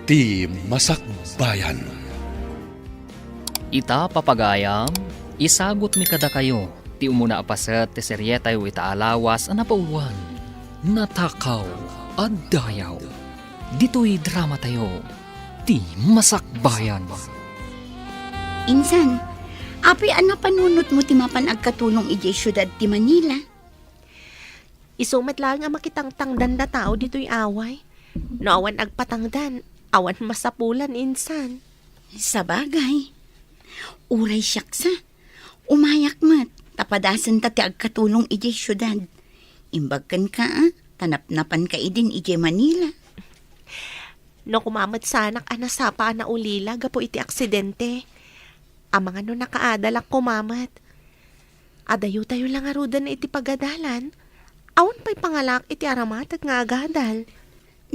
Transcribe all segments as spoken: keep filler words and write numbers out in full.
Ti Masakbayan. Ita, papagayam, isagutmi kadakayo ti umuna a paset ti serietayo ita a lawas a napauluan, Natakaw a Dayaw. Ditoy dramatayo, Ti Masakbayan. Insan, apay a napanunotmo ti mapan agkatulong idiay siudad ti Manila? Isu met laeng a makitangtangdan da tao ditoy away. No awan agpatangdan, awan masapulan, insan. Sabagay. Uray siak sa, umayak met, ta padasenta ti agkatulong idiay siudad. Imbag kenka, a, ta napnapanka idin idiay Manila. No kuma met sanak a nasapa a naulila gapu iti aksidente, amangan no nakaadalak kuma met. Adayotayo la ngaruden iti pagadalan. Awan pay pangalaak iti arammatek nga agadal.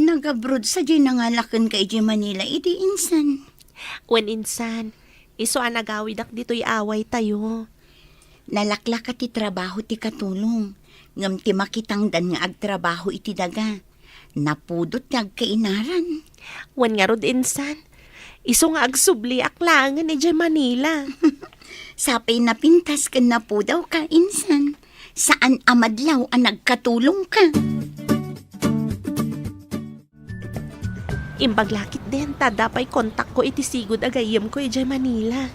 Nag-abroad sadiay nangala kenka idiay Manila idi, insan? Wen, insan, isu a nagawidak ditoy awaytayo. Nalaklaka ti trabaho ti katulong, ngem ti makitangdan nga agtrabaho iti daga, napudot ti agkainaran. Wen ngarud, insan, isu nga agsubliak laengen idiay Manila. Sapay napintas ken napudawka, insan. Saan a madlaw a nagkatulongka. Imbag la ketdin ta adda pay kontakko iti sigud a gayyemko idiay Manila.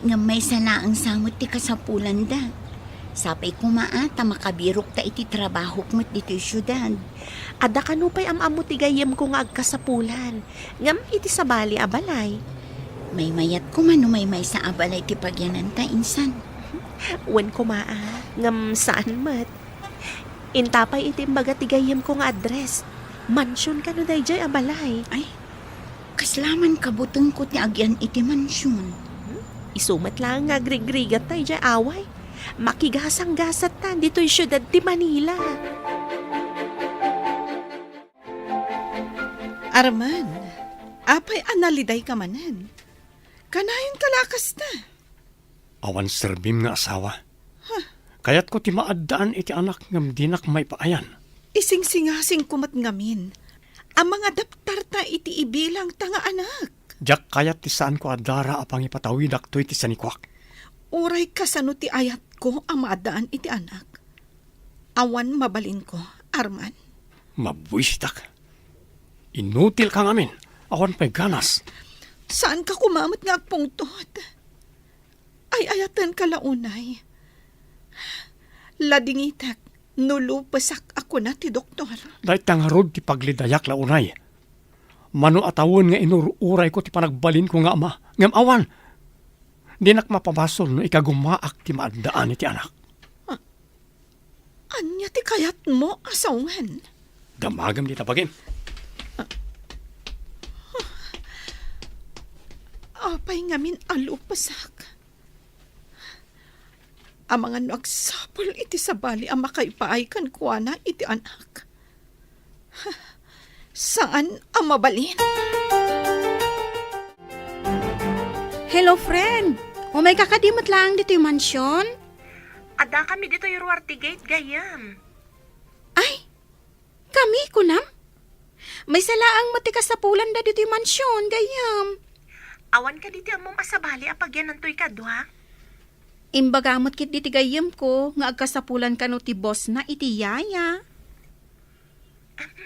Ngem maysa laeng sa met ti kasapulanda. Sapay koma a ta makabirokta iti trabahok met ditoy siudad. Adda kano pay am-ammo ti gayyemko nga agkasapulan, ngem iti sabali a balay. Maymayat koma no maymaysa a balay ti pagyananta, insan. Wen koma a, ngem saan met. Inta pay iti imbaga ti gayyemko nga address. Mansion kano daydiay a balay? Ay, kasla man kabutengko ti agyan iti mansion. Isu met laeng nga agrigrigat daydiay away. Makigasanggasatta ditoy siudad ti Manila. Arman, apay a nalidayka manen? Kanayon ka la kasta? Awan serbim nga asawa. Huh. Kayatko ti maaddaan iti anak ngem dinak maipaayan. Isingsingasingko met ngamin a mangadaptarta iti ibilangta nga anak. Diak kayat ti saanko a dara a pangipatawidak toy ti sanikuak. Uray kasano ti ayatko a maaddaan iti anak, awan mabalinko, Arman. Mabuisitak. Inutilka ngamin. Awan pay ganas. Saanka koma met nga agpungtot. Ay-ayatenka la unay. Ladingitek no lupesak a kuna ti doktor. Dayta ngarud ti paglidayak la unay. Mano a tawen nga inur-urayko ti panagbalinko nga ama, ngem awan. Dinak mapabasol no ikagumaak ti maaddaan iti anak. Ah, Ania ti kayatmo a sawen? Damagem dita bagim. Apay ngamin a lupesak? Amangan no agsapul iti sabali a makaipaay kenkuana iti anak. Saan a mabalin. Hello, friend. Umayka kadi met laeng ditoy mansion? Addakami ditoy Ruarte Gate, gayyem. Ay, kami, kunam? Maysa laeng met ti kasapulanda ditoy mansion, gayyem. Awan kadi ti ammom a sabali a pagyanantoy kadua? Imbaga met ketdi ti gayyemko nga agkasapulan kano ti bossna iti yaya.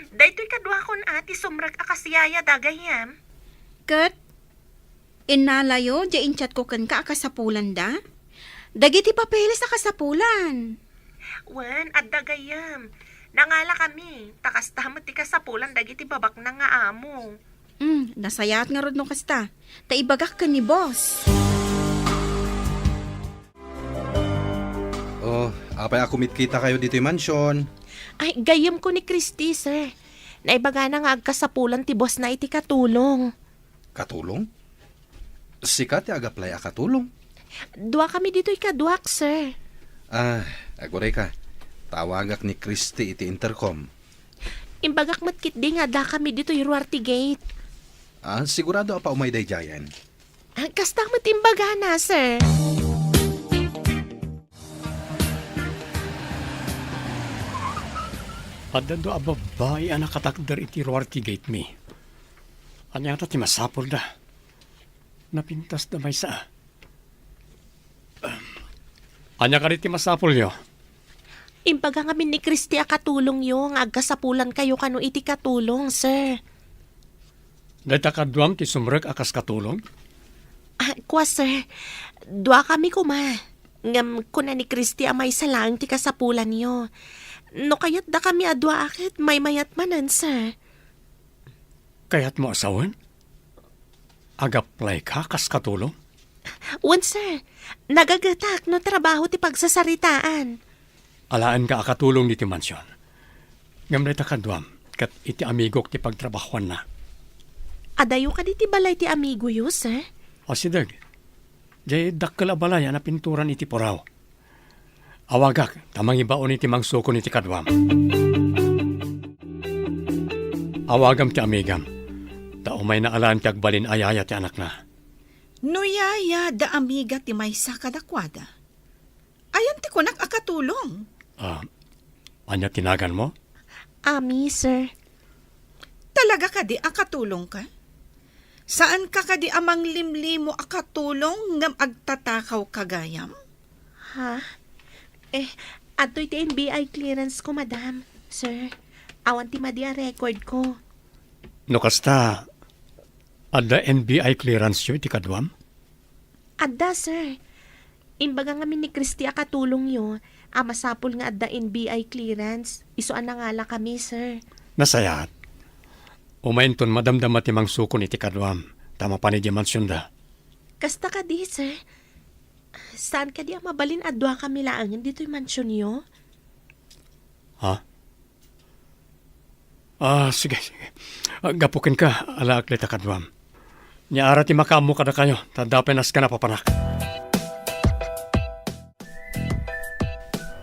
Daytoy kaduakon a ti sumrek a kas yaya da, gayyem. Ket innalayo diay inchatko kenka a kasapulanda? Dagiti papeles a kasapulan. Wen, adda, gayyem. Nangalakami, ta kasta met ti kasapulan dagiti babaknang nga amo. Hmm, nasayaat ngarud no kasta. Ta ibagak ken ni boss. Oh, apay a kumitkitakayo ditoy mansion? Ay, gayyemko ni Christy, sir. Naibagana nga agkasapulan ti bossna iti katulong. Katulong? Sika ti agaplay a katulong? Duakami ditoy kaduak, sir. Ah, agurayka. Tawagak ni Christy iti intercom. Imbagak met ketdi nga addakami ditoy Ruarte Gate. Ah, sigurado a paumay daydiayen? Ah, kasta met imbagana, sir. Adda dua a babbai a nakatakder iti Ruarte Gate, mi. Ania ngata ti masapulda? Napintasda maysa. Ania kadi ti masapulyo? Imbaga ngamin ni Christy a katulongyo nga agkasapulankayo kano iti katulong, sir. Dayta kaduam ti sumrek a kas katulong? Ah, kua, sir. Duakami koma. Ngem kuna ni Christy a maysa laeng ti kasapulanyo. No kayatdakami a dua a ket maymayat manen, sir. Kayatmo a sawen? Ag-apply ka kas katulong? Wen, sir. Nagagetak no trabaho ti pagsasaritaan. Alaenka a katulong ditoy mansion. Ngem dayta kaduam, ket iti amigok ti pagtrabahoanna. Adayo kadi ti balay ti amigoyo, sir? Asideg. Diay dakkel a balay a napinturan iti puraw. Awagak ta mangibaon iti mangsukon iti kaduam. Awagam ti amigam, ta umayna alaen ti agbalin a yaya ti anakna. No yaya da amiga ti maysa kadakuada, ayan ti kunak a katulong? Ah, ania ti naganmo? Ami, sir. Talaga kadi a katulongka? Saanka kadi a manglimlimo a katulong ngem agtatakaw ka gayam? Ha? Eh, adtoy ti N B I clearance ko, madam, sir. Awan ti madi a record ko. No kasta, adda N B I clearance yo iti kaduam? Adda, sir. Imbaga ngamin ni Christy a katulongyo a masapul nga adda N B I clearance, isu a nangalakami, sir. Nasayaat. Umayenton madamdama ti mangsukon iti kaduam, ta mapan idiay mansionda. Kasta kadi, sir? Saan kadi a mabalin a duakami laengen ditoy mansionyo? Ha? Ah, sige, sige. Ah, gapu kenka, alaek dayta kaduam. Nia ara ti makaammo kadakayo, ta adda pay naskanapapanak.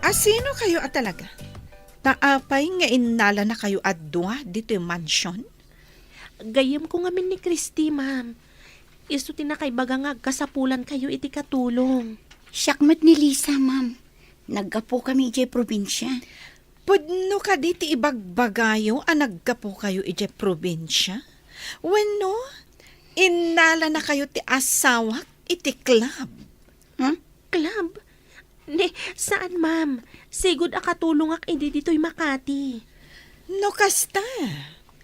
Asino kayo a talaga? Ta apay nga innala na kayo a dua ditoy mansion? Gayyem ko ngamin ni Christy, ma'am. Isu ti nakaibaga nga agkasapulan kayo iti katulong. Siak met ni Lisa, ma'am. Naggapu kami idiay probinsia. Pudno kadi ti ibagbagayo a naggapu kayo idiay probinsia? Wenno, innala na kayo ti asawak iti club? Ha? Club? Ne, saan, ma'am. Sigud a katulongak idi ditoy Makati. No kasta,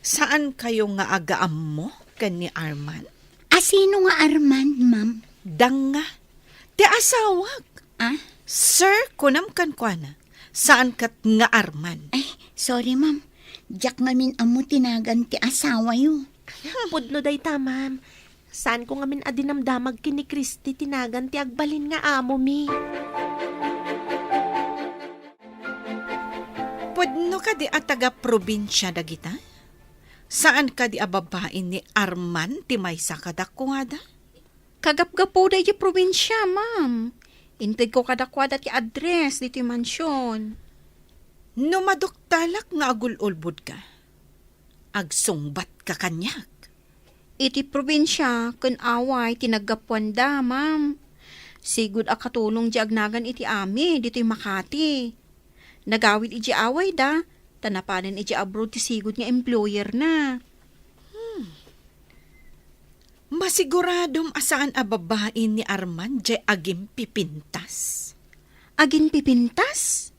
saan kayo nga agaammo ken ni Arman? Asino nga Arman, ma'am? Danga, ti asawak. Ah? Sir, kunam kenkuana, saan ket nga Arman? Ay, sorry, ma'am. Diak ngamin ammo ti nagan ti asawayo. Pudno dayta, ma'am. Saanko ngamin a dinamdamag ken ni Christy ti nagan ti agbalin nga amomi. Pudno kadi a taga-probinsia dagita? Saan kadi a babain ni Arman ti maysa kadakuada? Kagapgapuda idiay probinsia, ma'am. Intedko kadakuada ti address ditoy mansion. No maduktalak nga agul-ulbodka, agsungbatka kaniak. Iti probinsia ken away ti naggapuanda, ma'am. Sigud a katulong diay agnagan iti ami ditoy Makati. Nagawid idiay awayda, ta napanen idiay abroad ti sigud nga employerna. Hmm. Masiguradom a saan a babain ni Arman diay agimpipintas. Agimpipintas?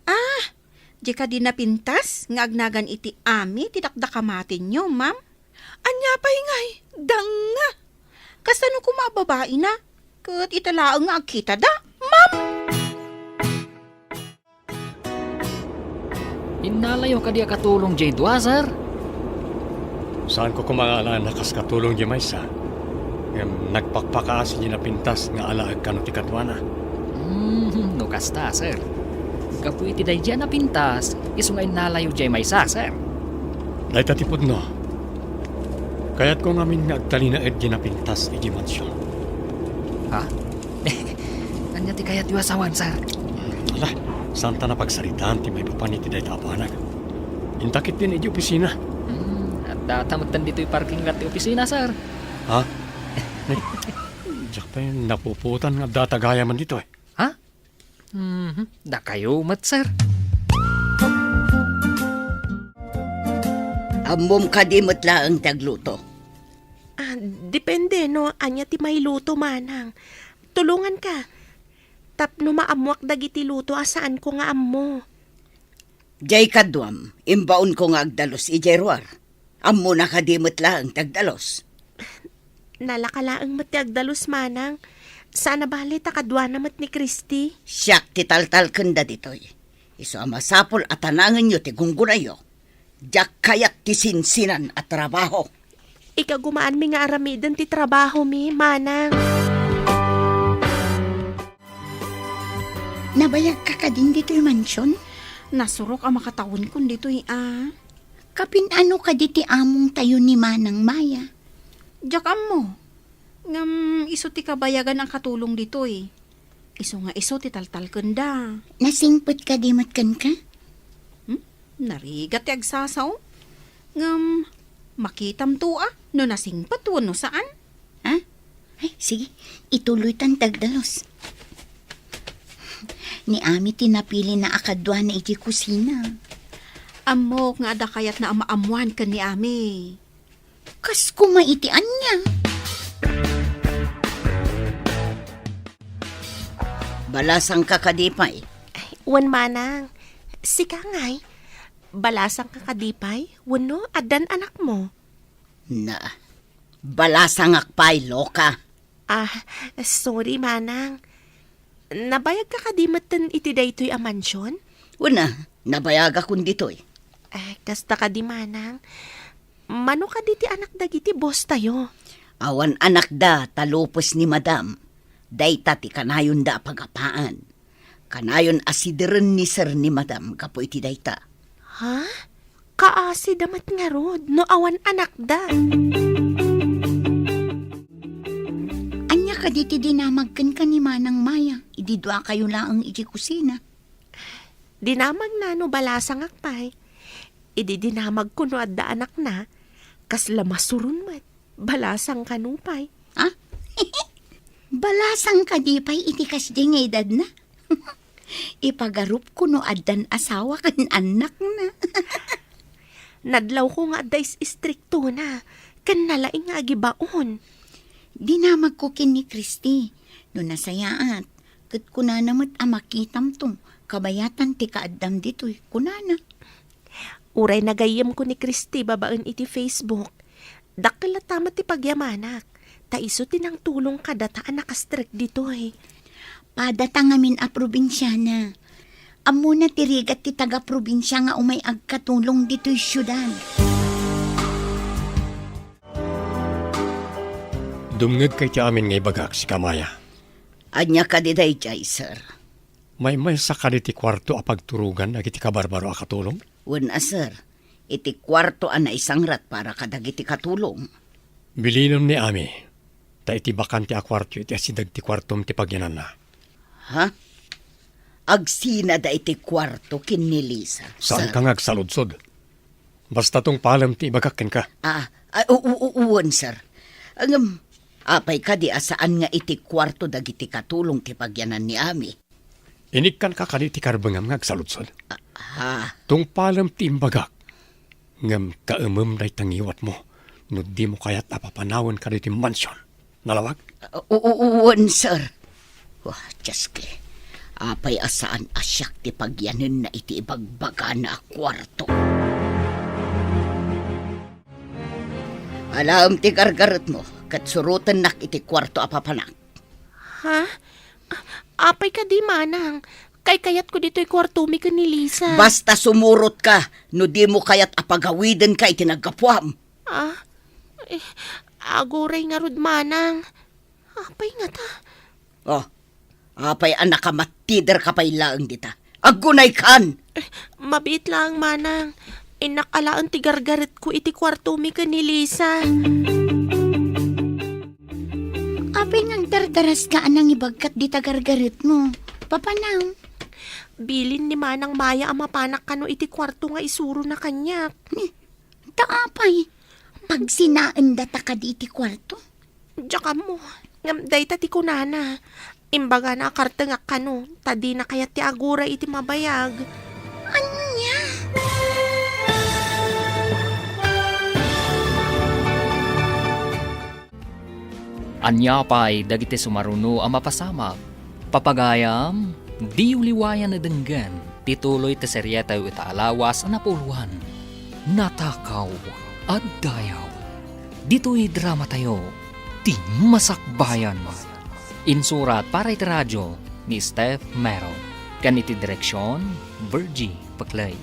Ah, diay kadi napintas nga agnagan iti ami ti dakdakamatenyo, ma'am? Ania pay ngay, danga! Kasano koma a babaina? Ket ita laeng nga agkitada, ma'am? Innalayo kadi a katulong diay dua, sir? Saanko koma nga alaen a kas katulong diay maysa. Ngem nagpakpakaasi diay napintas nga alaek kano ti kaduana. Hmm, no kasta, sir. Gapu iti daydiay a napintas, isu nga innalayo diay maysa, sir. Dayta ti pudno. Kayatko ngamin nga agtalinaed diay napintas idiay mansion. Ha? Ania ti kayatyo a sawen, sir? Ala, saanta napagsaritaan ti maipapan iti dayta a banag. Inta ketdin idiay opisina. Hmm, addata metten ditoy parking lot ti opisina, sir. Ha? Diak pay napupuotan nga addata gayamen ditoy. Ha? Mhm. Dakayo met, sir. Ammom kadi met laeng ti agluto. Depende no ania ti mailuto, manang. Tulonganka. Tapno maammoak dagiti luto a saanko nga ammo. Diay kaduam, imbaonko nga agdalus idiay ruar. Ammona kadi met laeng ti agdalus? Nalaka laeng met ti agdalus, manang. Saan a bale ta kaduana met ni Christy. Siak ti taltalkenda ditoy. Isu a masapul a tanangenyo ti gunggonayyo. Diak kayat ti sinsinan a trabaho. Ikagumaanmi nga aramiden ti trabahomi, manang. Nabayagka kadin ditoy mansion? Nasurok a makatawenkon ditoy a. Kapin-ano kadi ti amongtayo ni Manang Maya? Diak ammo. Ngem isu ti kabayagan a katulong ditoy. Isu nga isu ti taltalkenda. Nasingpet kadi met kenka? Hmm? Narigat ti agsasao. Ngem, makitamto a no nasingpet wenno saan. Ha? Ay, sige. Ituloytan ti agdalus. Ni Ami ti napilina a kaduana iti kusina. Ammok nga adda kayatna a maammoan ken ni Ami. Kas koma iti ania? Balasangka kadi pay? Ay, wen manang. Sika ngay, balasangka kadi pay? Wenno addan anakmo? Na, balasangak pay, loka. Ah, sorry, manang. Nabayagka kadi metten iti daytoy a mansion? Wen a, nabayagakon ditoy. Eh, kasta kadi, manang. Mano kadi ti anak dagiti boss tayo? Awan anakda ta lupes ni madam. Dayta ti kanayonda a pagapaan. Kanayon a sideren ni sir ni madam gapu iti dayta. Ha? Kaasida met ngarud no awan anakda. Ania kadi ti dinamag kenka ni Manang Maya idi duakayo laeng iti kusina? Dinamagna no balasangak pay. Idi dinamagko no adda anakna, kasla masuron met. Balasang kano pay. Ha? Balasang kadi pay iti kasdi nga edadna? Ipagarupko no addan asawa ken annakna. Nadlawko nga adda is-istriktona, ken nalaing nga agibaon. Dinamagko ken ni Christy, no nasayaat, ket kunana met a makitamto, kabayatan ti kaaddam ditoy, kunana. Uray nagayyemko ni Christy babaen iti Facebook, dakkel latta met ti pagyamanak, ta isu ti nangtulong kadata a nakastrek ditoy. Padata ngamin a probinsiana. Ammona ti rigat ti taga-probinsia nga umay agkatulong ditoy siudad. Dumngegka iti amin nga ibagak, sika Maya. Ania kadi daydiay, sir? Maymaysa kadi ti kuarto a pagturogan dagiti kabarbaro a katulong? Wen a, sir. Iti kuarto a naisangrat para kadagiti katulong. Bilinem ni Ami, ta iti bakante a kuarto iti asideg ti kuartom ti pagyananna. Ha? Agsinada iti kuarto ken ni Lisa, sir. Saanka nga agsaludsod. Basta tungpalem ti ibagak kenka. Ah, ah, u-, u-, u-, wen, sir. Ngem, apay kadi a saan nga iti kuarto dagiti katulong ti pagyanan ni Ami? Inikkanka kadi ti karbengam nga agsaludsod? Ah, ha? Tungpalem ti imbagak, ngem kaemem dayta ngiwatmo no dimo kayat a papanawen kaditoy mansion. Nalawag? U-, u-, u-, wen, sir. Wah, Dioske. Apay a saan a siak ti pagyanenna iti ibagbagana a kuarto? Alaem ti gargaretmo, ket surotennak iti kuarto a papanak. Ha? A-, apay kadi, manang? Kaykayatko ditoy kuartomi ken ni Lisa. Basta sumurotka no dimo kayat a pagawidenka iti naggapuam. Ah? Eh, aguray ngarud, manang. Apay ngata? Oh, apay a nakamattiderka pay laeng dita? Aggunaykan! Eh, mabiit laeng, manang. Innak alaen ti gargaretko iti kuartomi ken ni Lisa. Apay nga agdardaraska a nangibagkat dita gargaretmo? Papanam. Bilin ni Manang Maya a mapanak kano iti kuarto nga isurona kaniak. Ni, ta apay? Pagsinaendata kadi iti kuarto? Diak ammo. Ngem dayta ti kunana. Imbagana a kartengak kano, ta dina kayat ti aguray iti mabayag. Ania? Ania pay dagiti sumaruno a mapasamak? Papagayam, diyo liwayan a denggen ti tuloy ti serietayo ita a lawas a napuloan, Natakaw a Dayaw. Ditoy dramatayo, Ti Masakbayan. Insurat para iti radio ni Steph Mero, ken iti direksion, Virgie Paclay.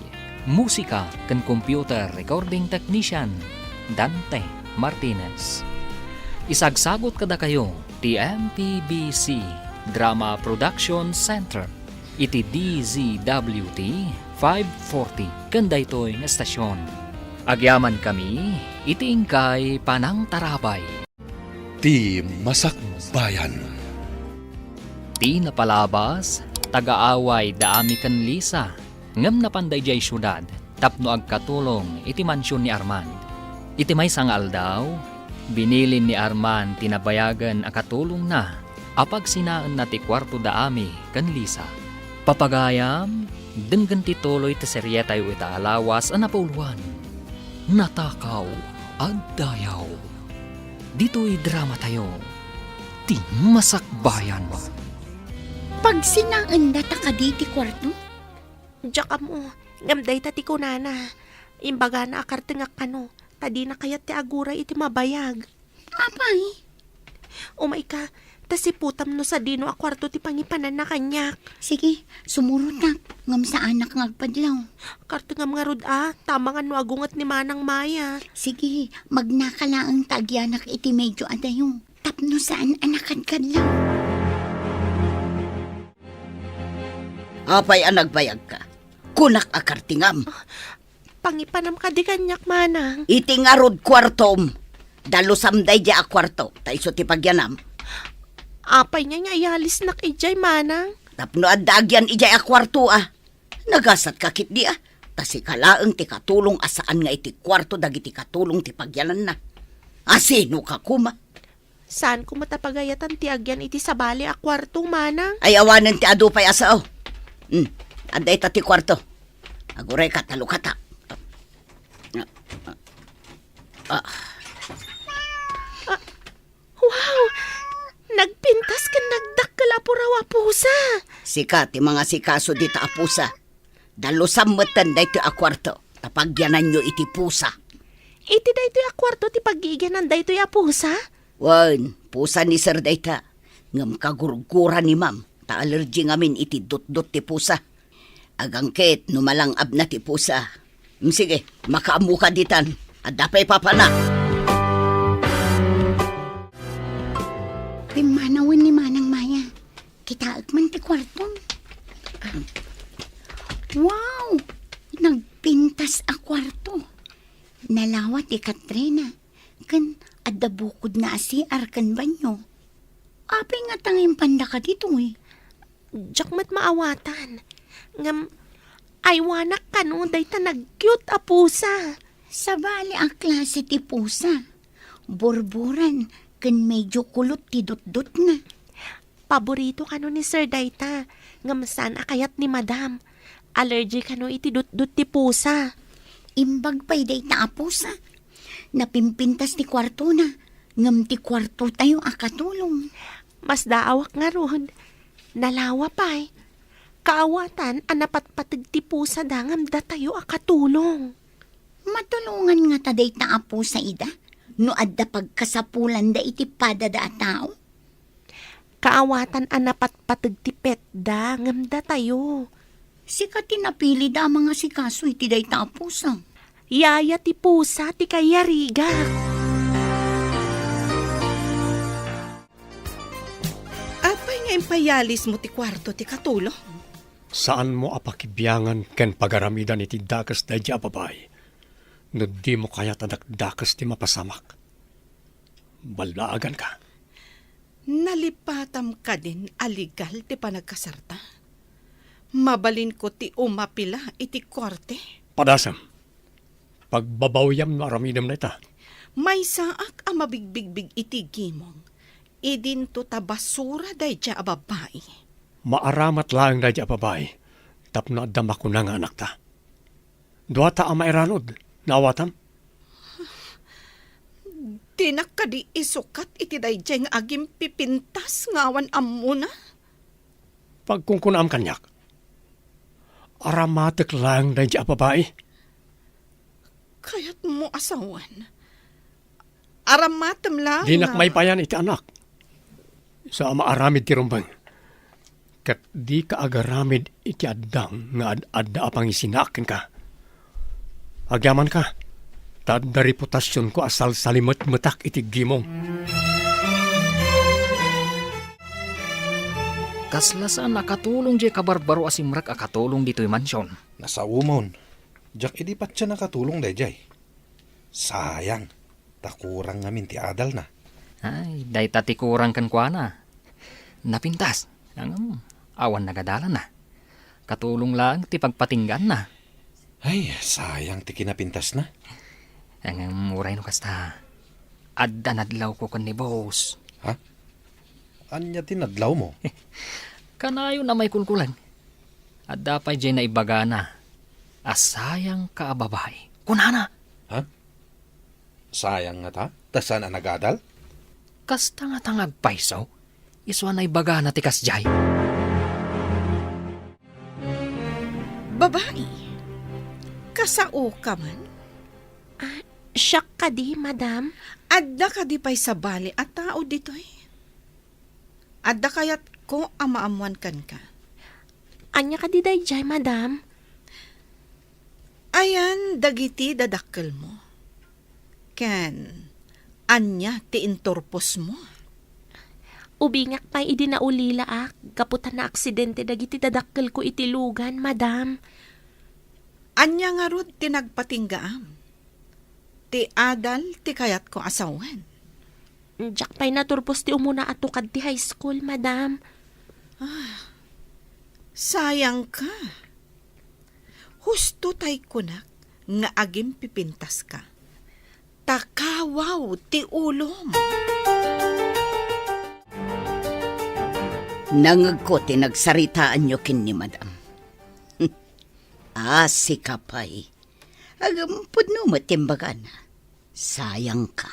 Musika ken computer recording technician, Dante Martinez. Isagsagut kadakayo ti M P B C Drama Production Center iti D Z W T five forty ken daytoy nga estasion. Agyamankami iti inkay panangtarabay. Ti Masakbayan. Ti napalabas, taga-away da Ami ken Lisa, ngem napan daydiay siudad tapno agkatulong iti mansion ni Arman. Iti maysa nga aldaw, binilin ni Arman ti nabayagen a katulongna a pagsinaenna ti kuarto da Ami ken Lisa. Papagayam, denggen ti tuloy ti serietayo ita a lawas a napuloan, Natakaw a Dayaw. Ditoy dramatayo, Ti Masakbayan. Pagsinaenda ta kadi ti kuarto? Diak ammo, ngem dayta ti kunana. Imbagana a kartengak kano, ta dina kayat ti aguray iti mabayag. Apay? Umayka, ta siputam no sadino a kuarto ti pangipananna kaniak. Sige, sumurotak, ngem saanak nga agpadlaw. Kartengam ngarud a, ta amangan no agunget ni Manang Maya. Sige, magnaka laeng ta agyanak iti medio a dayo, tapno saan a nakadkadlaw. Apay a nagbayagka? Kunak a kartengam. Pangipanam kadi kaniak, Manang. Iti ngarud kuartom. Dalusam daydiay a kuarto, ta isu ti pagyanam. Apay ngay nga ayalisnak idiay, Manang? Tapno adda agyan idiay a kuarto, a. Nagasatka ketdi, a. Ta sika laeng ti katulong a saan nga iti kuarto dagiti katulong ti pagyananna. A, sinoka koma? Saanko met a pagayatan ti agyan iti sabali a kuarto, Manang. Ay, awanen ti adu pay a sao. Hmm, adda ita ti kuarto. Agurayka, ta lukata. Ah. Ah, wow! Nagpintas ken nagdakkel a puraw a pusa. Sika ti mangasikaso dita a pusa. Dalusam metten daytoy a kuarto, ta pagyananyo iti pusa. Iti daytoy a kuarto ti paggigianan daytoy a pusa? Wen, pusa ni Sir dayta. Ngem kagurgura ni Ma'am, ta allergy ngamin iti dutdot ti pusa. Agangket no malang-abna ti pusa. Mm, sige, makaammoka ditan. Adda pay papana. Pimmanawen ni Manang Maya. Kitaek man ti kuartom. Wow! Nagpintas a kuarto. Nalawa ti katrina, ken adda bukodna a C R ken banyo. Apay ngata nga impanda kaditoy? Diak met maawatan. Ngem, aywanak kano dayta nag-cute a pusa. Sabali a klase ti pusa. Borboran ken medyo kulot ti dutdotna. Paborito kano ni Sir dayta, ngem saan a kayat ni Madam. Allergy kano iti dutdot ti pusa. Imbag pay dayta a pusa. Napimpintas ti kuartona, ngem ti kuartotayo a katulong. Masdaawak ngarud. Nalawa pay. Kaawatan a napatpateg ti pusada ngem datayo a katulong. Matulongan ngata dayta a pusa ida no adda pagkasapulanda iti padada a tao? Kaawatan a napatpateg ti petda ngem datayo. Sika ti napilida a mangasikaso iti dayta a pusa. Yaya ti pusa ti kayarigak. Apay nga impayalismo ti kuarto ti katulong? Saanmo a pakibiangan ken pagaramidan iti dakes daydiay a babai no dimo kayat a dakdakes ti mapasamak. Ballaaganka. Nalipatam kadin a legal ti panagkasarta? Mabalinko ti umapila iti korte? Padasem. Pagbabawyam no aramidem dayta. Maysaak a mabigbigbig iti gimong. Idinto ta basura daydiay a babai. Maaramat laeng daydiay a babai tapno adda makuna nga anakta. Duata a mairanod, naawatam? Dinak kadi isukat iti daydiay nga agimpipintas nga awan ammona? Pagkunkunaam kaniak, aramatek laeng daydiay a babai. Kayatmo a sawen? Aramatem laeng. Dinak nga maipayan iti anak. Sa a maaramid ti rumbeng. Ket dika agaramid iti addang nga ad-adda a pangisinaak kenka. Agyamanka, ta adda reputasionko a salsalimetmetak iti gimong. Kasla saan a katulong diay kabarbaro a simrek a katulong ditoy mansion. Nasaomon, diak idi patien a katulong daydiay. Sayang, ta kurang ngamin ti adalna. Ay, dayta ti kurang kenkuana. Napintas, ngem awan nagadalanna. Katulong laeng ti pagpatinggaanna. Ay, sayang ti kinapintasna. Ngem uray no kasta, adda nadlawko ken ni boss. Ha? Ania ti nadlawmo? Kanayon a maikulkulag. Adda pay diay naibagana a sayangka a babai. Kunana. Ha? Sayang ngata? Ta saan a nagadal? Kasta ngata nga agpayso? Isu a naibagana ti kasdiay. Babai, kasaoka man? Ah, siak kadi, madam. Adda kadi pay sabali a tao ditoy? Adda kayatko a maammuan kenka. Ania kadi daydiay, madam? Ayan dagiti dadakkelmo? Ken ania ti inturposmo? Ubingak pay idi naulilaak gapu ta naaksidente dagiti dadakkelko iti lugan, madam. Ania ngarud ti nagpatinggaam? Ti adal ti kayatko a sawen. Diak pay naturpos ti umuna a tukad ti high school, madam. Ah, sayangka. Husto tay kunak nga agimpipintaska. Ta kawaw ti ulom. Nangegko ti nagsaritaanyo ken ni madam. Ah, sika pay. Agam pudno met ti imbagana. Sayangka.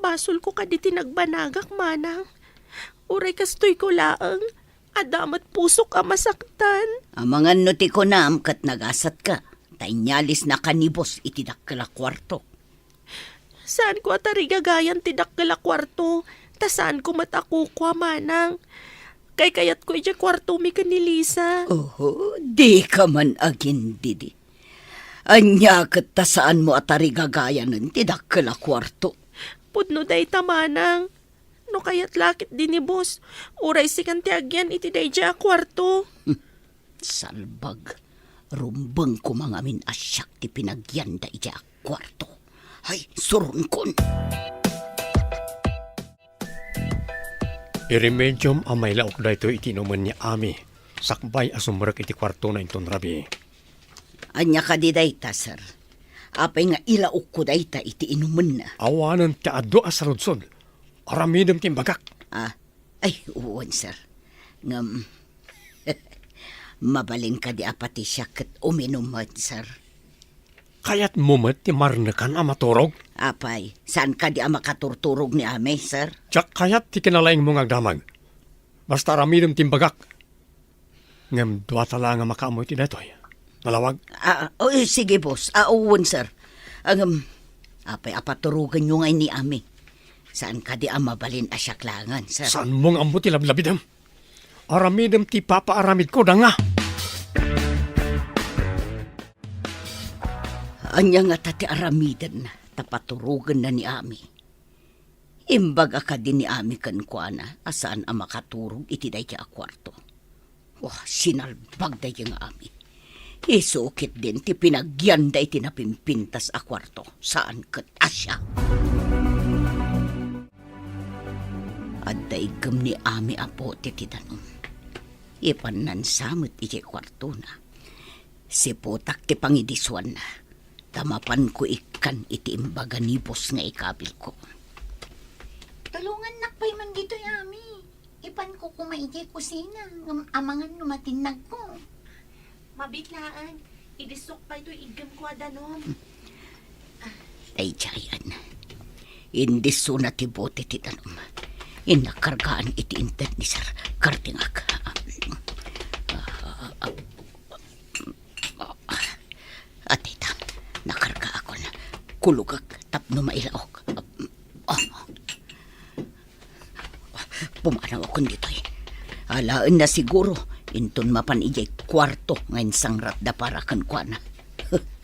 Basolko kadi ti nagbanagak, manang. Uray kastoyko laeng, adda met pusok a masaktan. Amangan no ti kunam ket nagasatka, ta inyalisnaka ni boss iti dakkel a kuarto. Saanko a tarigagayan ti dakkel a kuarto, ta saanko met a kukua, manang. Kaykayatko idiay kuartomi ken ni Lisa. Oho, dika man agindidi. Ania ket ta saanmo a tarigagayanen ti dakkel a kuarto? Pudno dayta, manang. No kayat la ketdi ni boss, uray sikan ti agyan iti daydiay a kuarto. Salbag. Rumbeng koma ngamin a siak ti pinagyanda idiay a kuarto. Hay, suronkon! Iremediom a mailaok daytoy iti inumen ni Ami, sakbay a sumrek iti kuartona inton rabii. Ania kadi dayta, sir? Apay nga ilaokko dayta iti inumenna? Awanen ti adu a saludsod. Aramidem ti imbagak. Ah, ay, wen, sir. Ngem, mabalin kadi a pati siak ket uminum met, sir? Kayatmo met ti marnekan a maturog? Apay, saan kadi a makaturturog ni Ami, sir? Diak kayat ti kinalaingmo nga agdamag. Basta aramidem ti imbagak. Ngem duata laeng a makaammo iti daytoy. Nalawag? Ah, oh, sige, boss. Ah, wen, sir. Ngem, apay a paturogenyo ngay ni Ami? Saan kadi a mabalin a siak laengen, sir? Saanmo nga ammo ti lablabidem? Aramidem ti ipapaaramidko, danga! Ania ngata ti aramiden ta paturogenna ni Ami? Imbaga kadi ni Ami kenkuana a saan a makaturog iti daydiay a kuarto. Wah, sinalbag daydiay nga Ami. Isu ketdin ti pinagyanda iti napimpintas a kuarto, saan ket a siak. Adda iggem ni Ami a bote ti danum. Ipannansa met idiay kuartona. Siputak ti pangidisuanna, ta mapanko ikkan iti imbaga ni boss nga ikabilko. Tulongannak pay man ditoy, Ami. Ipanko koma idiay kusina, ngem amangan no matinnagko. Mabiit laeng, idisok pay toy iggem ko a danum. Daydiayen. Indisuna ti bote ti danum. Innak kargaan iti inted ni Sir Kardingak. Atita, nakargaakon. Kulogak tapno mailaok. Pumanawakon ditoy. Alaenna siguro, inton mapan idiay kuarto nga insangratda para kenkuana.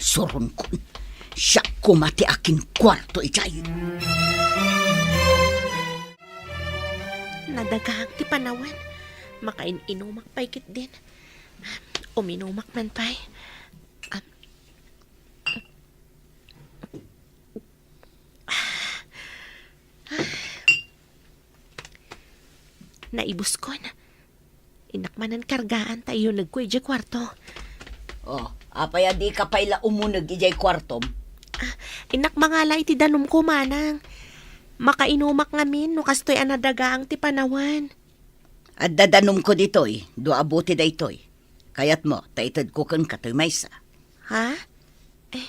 Suronkon. Siak koma ti akinkuarto idiay. Nadagaang ti panawen. Makain-inumak pay ketdin. Uminumak man pay. Am. Naibuskon. Innak manen kargaan ta iyunegko idiay kuarto. Oh, apay a dika pay la umuneg idiay kuartom? Ah, innak mangala iti danumko, manang. Makainumak ngamin no kastoy a nadagaang ti panawen. Adda danumko ditoy, dua a bote daytoy. Kayatmo ta itedko kenka toy maysa? Ha? Eh,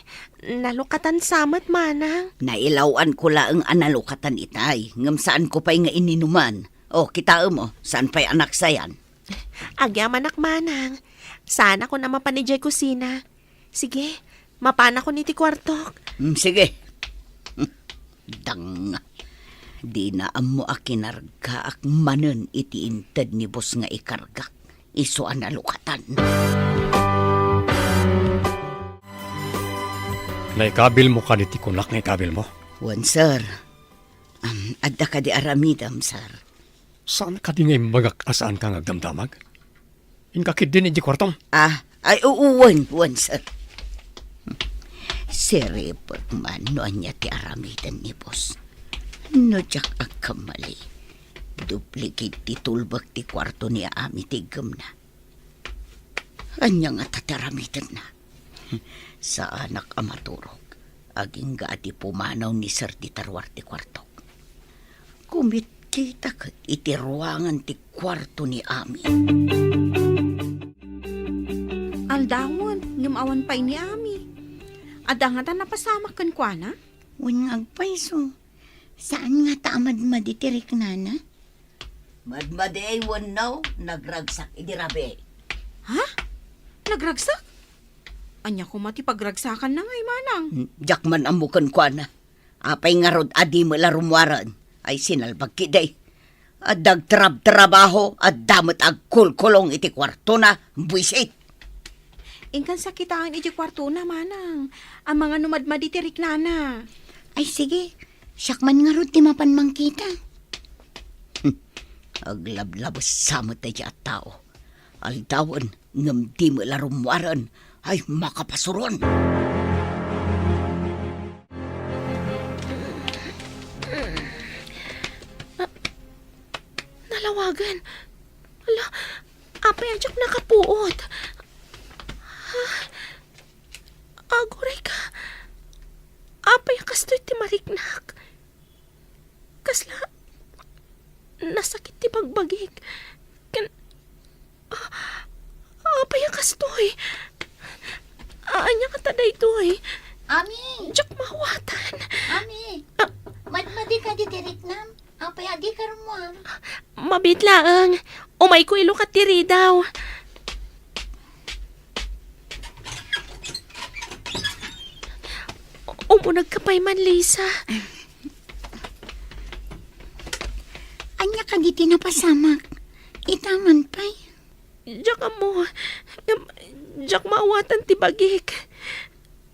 nalukatan sa met, manang. Nailaw-anko laeng a nalukatan itay, ngem saanko pay nga ininuman. O, kitaem, o, saan pay a naksayan? Agyamanak, manang. Saanakon a mapan idiay kusina. Sige, mapanakon iti kuartok. Mm, sige. Dang, dina ammo a kinargaak manen iti inted ni boss nga ikargak. Isu a nalukatan. Naikabilmo kadi ti kunak nga ikabilmo? Wen, sir. Am, adda kadi aramidem, sir? Saan kadi nga imbagak a saanka nga agdamdamag? Inka ketdin idiay kuartom? Ah, ay, oo, wen, wen, sir. Siribek man no ania ti aramiden ni boss. No diak agkamali, duplicate ti tulbek ti kuarto ni Ami ti iggemna. Ania ngata ti aramidenna? Saanak a maturog. Agingga a di pumanaw ni Sir ti taruar ti kuartok. Kumitkita ket iti ruangan ti kuarto ni Ami. Aldawen, ngem awan pay ni Ami. Adda ngata napasamak kenkuana? Wen nga agpayso. Saan ngata a madmadi ti riknana? Madmadi wenno nagragsak idi rabii. Ha? Nagragsak? Ania koma ti pagragsakanna ngay, manang? Hmm, diak man ammo kenkuana. Apay ngarud a di met la rummuaren? Ay, sinalbag ketdi. Adda agtrabtrabaho, adda met agkulkulong iti kuartona, buisit. Inkan sakitaen iti kuartona, manang. Amangan no madmadi ti riknana. Ay, sige. Siak man ngarud ti mapan mangkita. Hmm. Aglablabes sa met daydiay a tao. Aldawen, ngem di met la rummuaren. Ay, makapasuron! Ah, nalawagan. Ala, apay a diak nakapuot? Ah, aguray ka. Apay a kastoy ti mariknak? Kasla nasakit ti bagbagik. Ken, ah, apay a kastoy? Ania ngata daytoy? Ami! Diak maawatan. Ami! Ah. Madmadi kadi ti riknam? Apay a dika rummuar? Mabiit laeng. Umayko ilukat ti ridaw. Umunegka pay man, Lisa. Ania kadi ti napasamak? Ita man pay. Diak ammo. Ngem, diak maawatan ti bagik.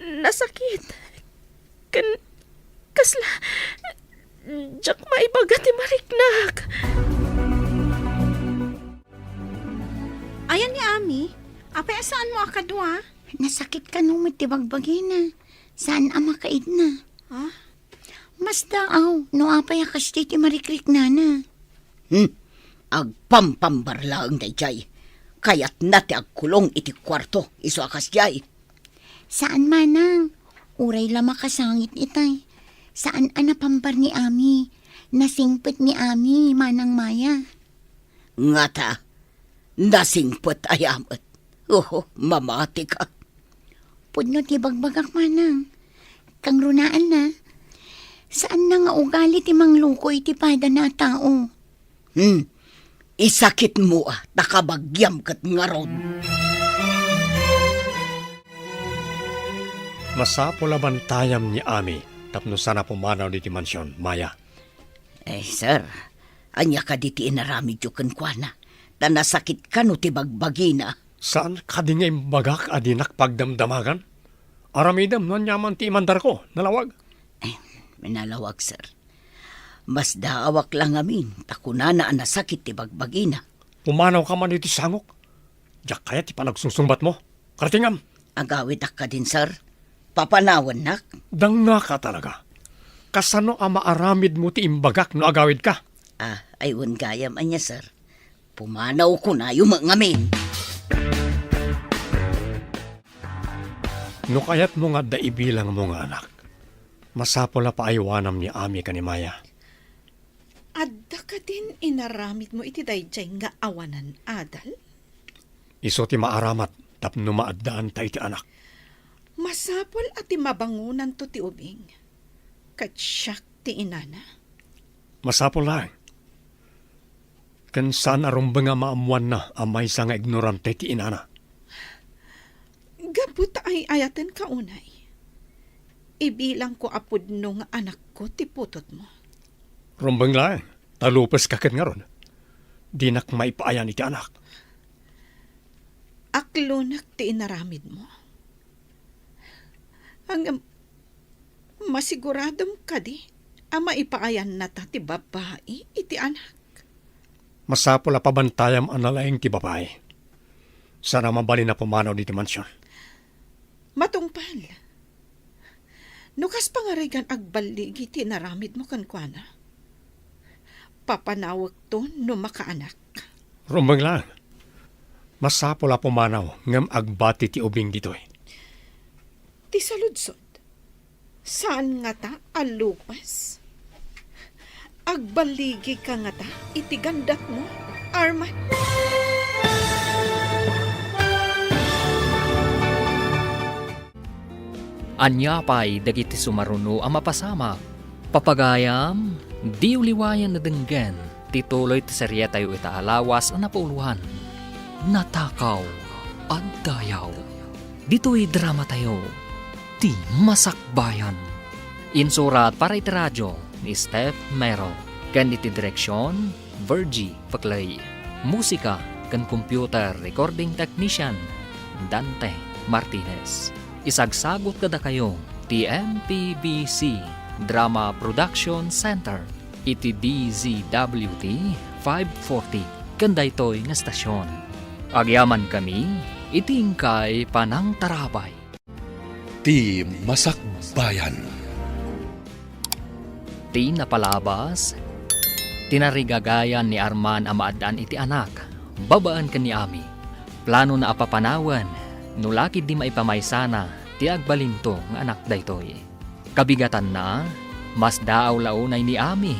Nasakit. Ken, kasla, diak maibaga ti mariknak. Ayan ni Ami, apay a saanmo a kadua? Nasakit kano met ti bagbagina. Saan a makaidna. Ha? Masdaaw no apay a kasdi ti marikriknana. Hmm. Agpampambar laeng daydiay. Kayatna ti agkulong iti kuarto, isu a kasdiay. Saan, manang. Uray la makasangit itay. Saan a napambar ni Ami. Nasingpet ni Ami, Manang Maya. Ngata, nasingpet aya met. Oho, mamatika. Pudno ti bagbagak, manang. Kangrunaanna. Saanna nga ugali ti mangluko iti padana a tao. Hmm. Isakitmo a, ta kabagiam ket ngarud. Masapul a bantayam ni Ami tapno saan a pumanaw ditoy mansion, Maya. Eh, sir, ania kadi ti inaramidyo kenkuana? Ta nasakit kano ti bagbagina. Saan kadi nga imbagak a dinak pagdamdamagan? Aramidem no aniaman ti imandarko, nalawag. Eh, nalawag, sir. Masdaawak la ngamin ta kunana a nasakit ti bagbagina. Pumanawka man iti sangok. Diak kayat ti panagsungsungbatmo. Kartingam. Agawidak kadin, sir. Papanawannak. Dangngaka talaga. Kasano a maaramidmo ti imbagak no agawidka? Ah, ay wen gayam ania, sir. Pumanaw kunayo met ngamin. No kayatmo nga adda ibilangmo nga anak, masapul a paaywanam ni Ami ken ni Maya. Adda kadin inaramidmo iti daydiay nga awanan adal? Isu ti maaramat tapno maaddaanta iti anak. Masapul a ti mabangonanto ti ubing, ket siak ti inana. Masapul laeng. Ken saan a rumbeng a maammoanna a maysa nga ignorante ti inana. Gapu ta ay-ayatenka unay, ibilangko a pudno nga anakko ti putotmo. Rumbeng laeng, ta lupeska ket ngarud. Dinak maipaayan iti anak. Aklonek ti inaramidmo. Ngem, masiguradom kadi a maipaayannata ti babbai iti anak? Masapul a pabantayam a nalaing ti babai. Saan a mabalin a pumanaw ditoy mansion. Matungpal. No kas pangarigan agballigi ti inaramidmo kenkuana, papanawekto no makaanak. Rumbeng laeng. Masapul a pumanaw ngem agbati ti ubing ditoy. Ti saludsod, saan ngata a lupas? Agballigika ngata iti gandatmo, Arman? Ania pay dagiti sumaruno a mapasamak? Papagayam, diyo liwayan a denggen ti tuloy ti serietayo ita a lawas a napauloan, Natakaw a Dayaw. Ditoy dramatayo, Ti Masakbayan. Insurat para iti radio ni Steph Mero, ken iti direksion, Virgie Paclay. Musika ken computer recording technician, Dante Martinez. Isagsagut kadakayo ti M P B C Drama Production Center iti D Z W T five forty ken daytoy nga estasion. Agyamankami iti inkay panangtarabay. Ti Masakbayan. Ti napalabas, tinarigagayan ni Arman a maaddaan iti anak, babaen ken ni Ami. Planona a papanawen, no la ketdi maipamaysana ti agbalinto nga anak daytoy. Kabigatanna, masdaaw la unay ni Ami,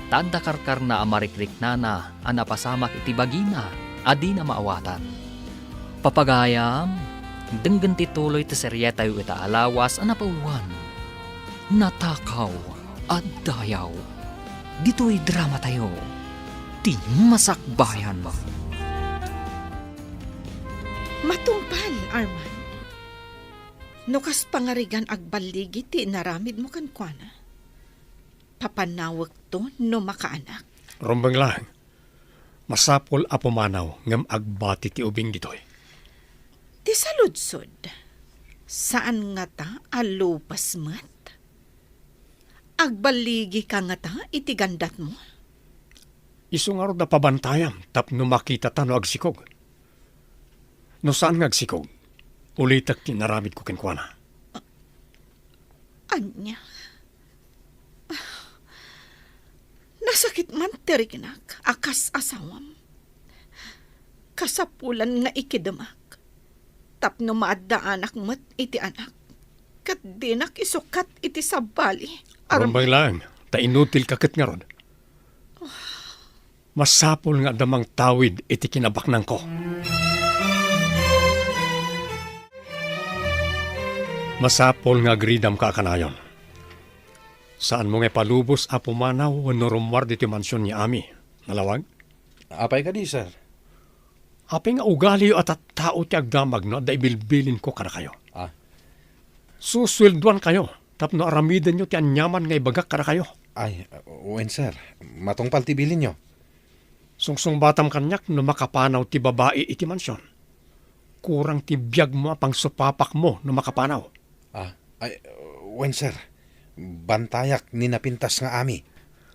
ta adda karkarna a marikriknana a napasamak iti bagina a dina maawatan. Papagayam, denggen ti tuloy ti serietayo ita a lawas a napauloan, Natakaw a Dayaw. Ditoy dramatayo, Ti Masakbayan. Matungpal, Arman. No kas pangarigan agballigi ti inaramidmo kenkuana, papanawekto no makaanak. Rumbeng laeng. Masapul a pumanaw ngem agbati ti ubing ditoy. Ti saludsod, saan ngata a lupas met? Agballigika ngata iti gandatmo? Isu ngarud a pabantayam tapno makitata no agsikog. No saan nga agsikog, ulitek ti inaramidko kenkuana. Ania? Nasakit man ti riknak a kas asawam. Kasapulan nga ikidemak tapno maaddaanak met iti anak, ket dinak isukat iti sabali. Aram- Rumbeng laeng, ta inutilka ket ngarud. Masapul nga adda mangtawid iti kinabaknangko. Masapul nga agridamka a kanayon. Saanmo nga ipalubos a pumanaw wenno rummuar ditoy mansion ni Ami. Nalawag? Apay kadi, sir? Apay nga ugaliyo a tattao ti agdamag no adda ibilbilinko kadakayo? Ah. Susueldoankayo tapno aramidenyo ti aniaman nga ibagak kadakayo. Ay, wen, sir. Matungpal ti bilinyo. Sungsungbatam kaniak no makapanaw ti babai iti mansion. Kurang ti biagmo a pangsupapakmo no makapanaw. Ah, ay, wen, sir. Bantayak ni napintas nga Ami.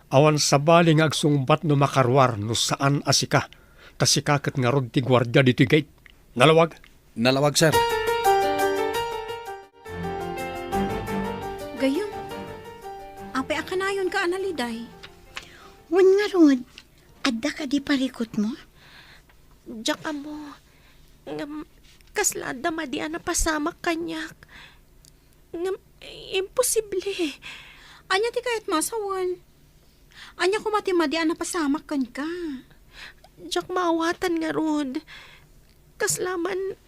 Awan sabali nga agsungbat no makaruar no saan a sika. Ta sika ket ngarud ti guardia ditoy gate. Nalawag? Nalawag, sir. Gayyem, apay a kanayonka a naliday? Wen ngarud, adda kadi parikutmo? Diak ammo. Ngem, kasla adda madi a napasamak kaniak. Ngem, imposible. Ania ti kayatmo a sawen? Ania koma ti madi a napasamak kenka? Diak maawatan ngarud. Kasla man,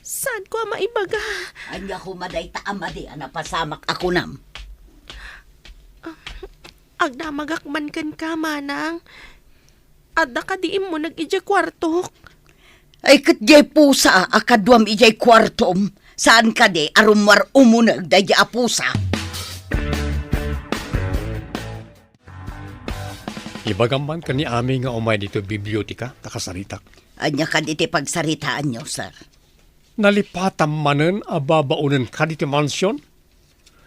saanko a maibaga. Ania koma dayta a madi a napasamak a kunam? Agdamagak man kenka, manang. Adda kadi immuneg idiay kuartok? Ay, ket diay pusa a kaduam idiay kuartom, saan kadi a rummuar umuneg daydiay a pusa? Ibagam man ken ni Ami nga umay ditoy biblioteka ta kasaritak. Ania kadi ti pagsaritaanyo, sir? Nalipatam manen a babaonenka ditoy mansion?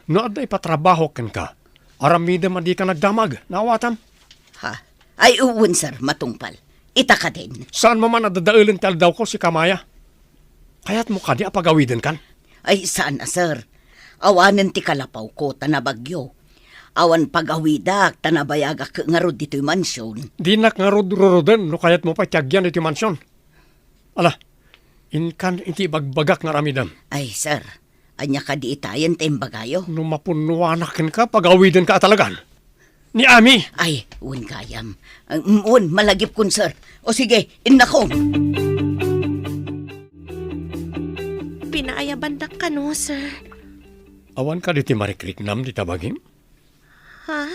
No adda ipatrabaho kenka, aramidem a dika nagdamag. Naawatam? Ha? Ay, wen, sir, matungpal. Ita kadin. Saanmo man a dadaelen ti aldawko, sika Maya? Kayatmo kadi a pagawidenkan? Ay, saan a, sir. Awanen ti kalapawko ta nabagyo. Awan pagawidak ta nabayagak ngarud ditoy mansion. Dinak ngarud ruruden no kayatmo pay ti agyan ditoy mansion. Ala, inkan iti ibagbagak nga aramidem. Ay, sir, ania kadi itayen ta imbagayo? No mapunnoanak kenka, pagawidenka a talagan. Ni Ami! Ay, wen gayam. Um, wen, malagipkon, sir. O sige, innakon. Pinaayabandak kano, sir. Awan kadi ti marikriknam dita bagim? Ha?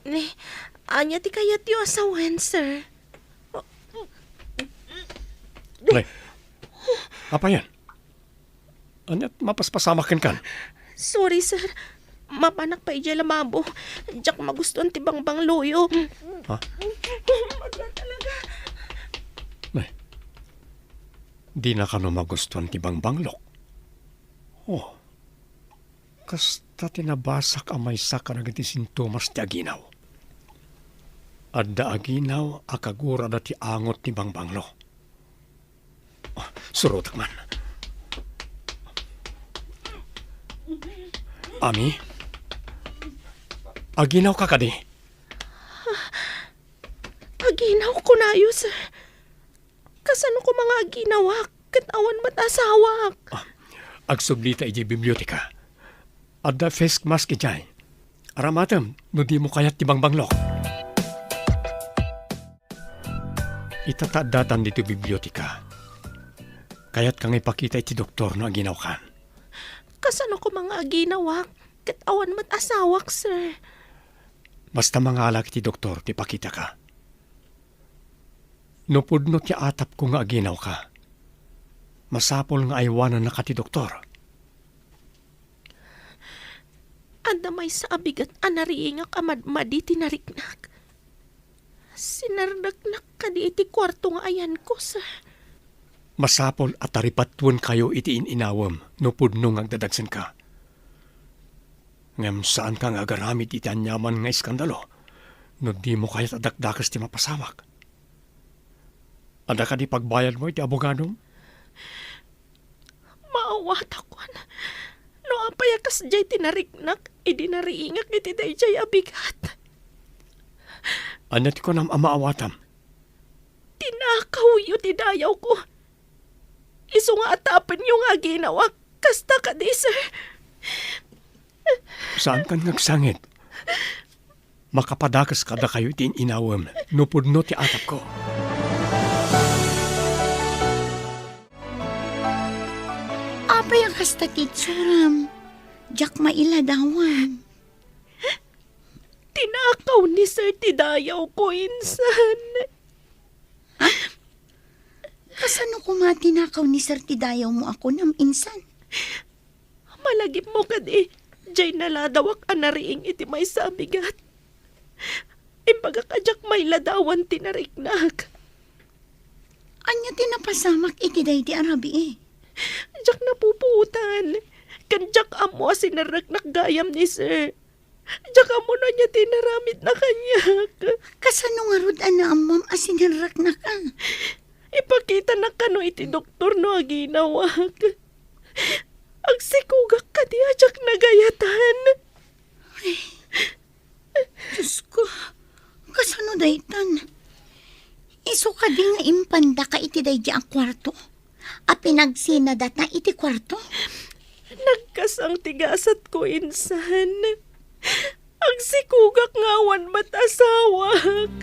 Ni, ania ti kayatyo a sawen, sir? Nay, apayan? Ania ti mapaspasamak kenkan? Sorry, sir. Mapanak pay idiay lababo. Diak magustuan ti bangbangloyo. Ha? Nay, dina kano magustuan ti bangbanglok? Oh. Kasta ti nabasak a maysa kadagiti sintomas ti aginaw. Adda aginaw a kagurada ti angot ti bangbanglo. Ah, surotek man. Ami? Aginawka kadi? Aginaw, kunayo, sir. Kasano koma nga aginawak ket awan met asawak? Ah, agsublita idiay biblioteka. Adda face mask idiay. Aramatem no dimo kayat ti bangbanglok. Ita ta addatan ditoy biblioteka. Kayatka nga ipakita iti doktor no aginawkan? Kasano koma nga aginawak ket awan met asawak, sir? Basta mangalak iti doktor ti pakitaka. No pudno ti atapko nga aginawka, masapul nga aywanannaka ti doktor. Adda maysa a bigat a nariingak a madmadi ti nariknak. Sinardaknak kadi iti kuarto nga ayanko, sir. Masapul a taripatuenkayo iti in-inawem no pudno nga agdadagsenka. Ngem saanka nga agaramid iti aniaman nga iskandalo no dimo kayat a dakdakes ti mapasamak. Adda kadi pagbayadmo iti abogadom? Maawatakon no apay a kasdiay ti nariknak idi nariingak iti daydiay a bigat. Ania ti kunam a maawatam? Tinakawyo ti dayawko. Isu nga atapenyo nga aginawak. Kasta kadi, sir. Saankan nga agsangit? Makapadakes kadakayo iti in-inawem no pudno ti atapko. Apay a kasta ti itsuram? Diak mailadawan. Tinakaw ni Sir ti dayawko, insan. Kasano koma tinakaw ni Sir ti dayawmo a kunam, insan? Malagipmo kadi, diay naladawak a nariing iti maysa a bigat. Imbagak a diak mailadawan ti nariknak. Ania ti napasamak iti daydi a rabii? Diak napupuotan, ken diak ammo a sinerreknak gayam ni Sir. Diak ammo no ania ti inaramidna kaniak. Kasano ngarud a naammom a sinerreknak a? Ipakitanak kano iti doktor no aginawak. Agsikogak kadi a diak nagayatan. Ay, Diosko, kasano daytan? Isu kadi nga impandaka iti daydi a kuarto? A pinagsinadata iti kuarto? Nagkasang ti gasatko, insan. Agsikogak nga awan met asawak.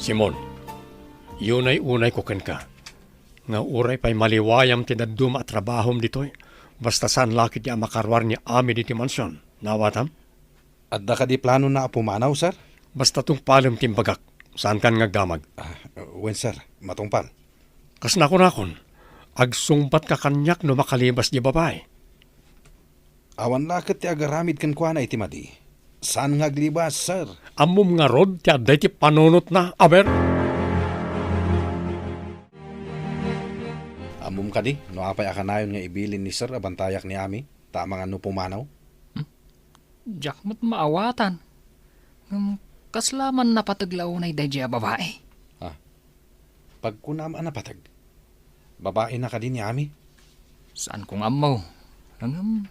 Simon, unay-unayko kenka nga uray pay maliwayam ti dadduma a trabahom ditoy, basta saan la ketdi a makaruar ni Ami ditoy mansion. Naawatam? Adda kadi planona a pumanaw, sir? Basta tungpalem ti imbagak, saankan nga agdamag. Ah, wen, sir. Matungpal. Kas nakunakon, agsungbatka kaniak no makalibas diay babai. Awan la ket ti agaramid kenkuana iti madi. Saan nga aglibas, sir. Ammom ngarud ti adda iti panunotna, aber? Ammom kadi no apay a kanayon nga ibilin ni sir a bantayak ni Ami, ta amangan no pumanaw? Hmm? Diak met maawatan. Ngem kasla man napateg la unay daydiay a babai? Ah, pagkunam a napateg, babaina kadi ni Ami? Saanko nga ammo. Ngem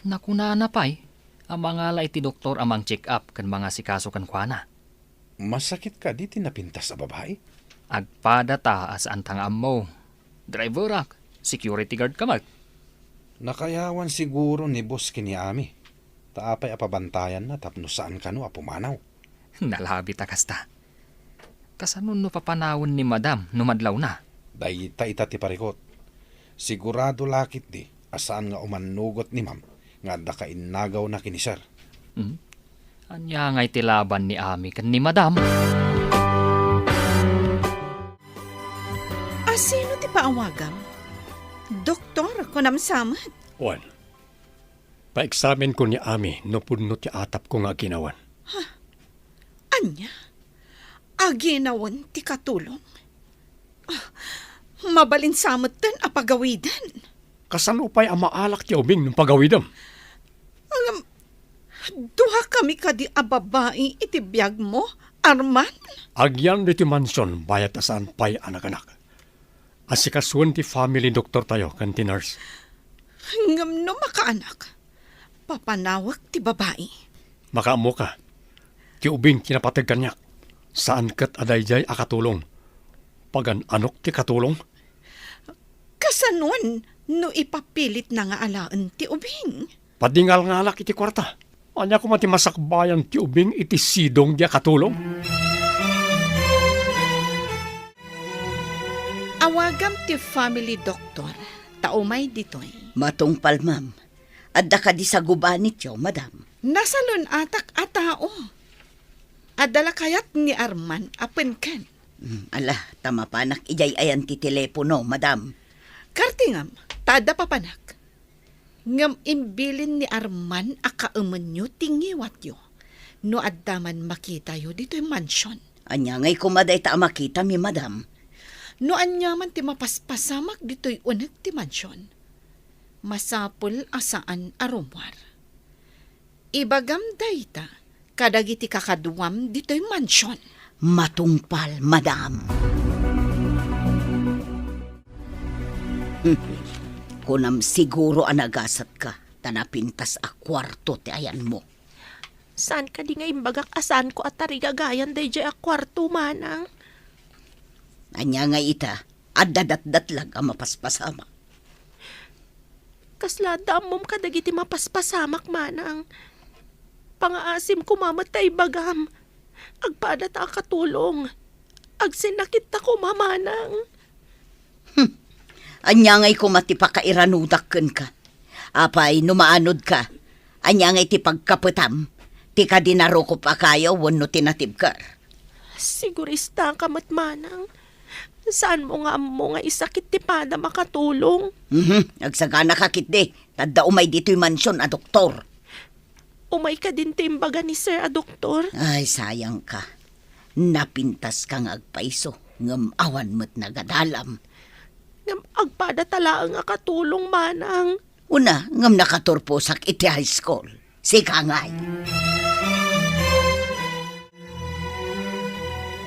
nakunana pay a mangala iti doktor a mang-check-up ken mangasikaso kenkuana. Masakit kadi ti napintas a babai? Agpadata a saanta nga ammo. Driverak, security guard ka met. Nakayawan siguro ni boss ken ni Ami. Ta apay a pabantayanna tapno saan kano a pumanaw? Nalabit a kasta. Kasano no papanawen ni Madam no madlawna? Dayta ita ti parikut. Sigurado la ketdi a saan nga umannugot ni Ma'am nga adda kainnagawna ken ni Sir. Hmm? Ania ngay ti laban ni Ami ken ni Madam? A sino ti paawagam? Doktor, kunam sa met. Wen, paeksamenko ni Ami no pudno ti atapko nga aginawen. Ania? Aginawen ti katulong? Ah, mabalin sa metten a pagawiden. Kasano pay a maalak ti ubing no pagawidem? Ngem, duakami kadi a babai iti biagmo, Arman? Agyan ditoy mansion bayat a saan pay a naganak. Asikasuen ti family doktortayo ken ti nurse. Ngem no makaanak, papanawek ti babai. Makaammoka, ti ubing ti napateg kaniak. Saan ket a daydiay a katulong. Pagan-anok ti katulong? Kasanoan no ipapilitna nga alaen ti ubing? Padingalngalak iti kuarta. Ania koma ti masakbayan ti ubing iti sidong diay a katulong? Awagam ti family doctor, ta umay ditoy. Matungpal, ma'am. Adda kadi sagubanityo, madam? Nasalun-atak a tao. Adda la kayat ni Arman a penken. Mm, ala, ta mapanak idiay ayan ti telepono, madam. Kartingam, ta adda papanak. Ngem imbilin ni Arman a kaemenyo ti ngiwatyo no adda man makitayo ditoy mansion. Ania ngay koma dayta a makitami, madam? No ania man ti mapaspasamak ditoy uneg ti mansion, masapul a saan a rummuar. Ibagam dayta kadagiti kakaduam ditoy mansion. Matungpal, madam. Kunam siguro a nagasatka ta napintas a kuarto ti ayanmo. Saan kadi nga imbagak a saanko a tarigagayan daydiay a kuarto, manang? Ania nga ita, adda datdatlag a mapaspasamak? Kasla adda ammom kadagiti mapaspasamak, manang? Pangaasim koma met ta ibagam. Agpadata a katulong. Agsinnakitta koma, manang. Hmm. Ania ngay koma ti pakairanudak kenka? Apay, no maanodka, ania ngay ti pagkapetam? Ti kadi narukop a kayo wenno ti natibker? Siguristaka met, manang. Saanmo nga ammo nga isakit ti padam a katulong? Mhm, agsaganaka ketdi, ta adda umay ditoy mansion a doktor. Umay kadin ti imbaga ni Sir a doktor? Ay, sayangka. Napintaska nga agpayso, ngem awan met nagadalam. Ngem agpadata laeng a katulong, manang. Una, ngem nakaturposak iti high school. Sika ngay.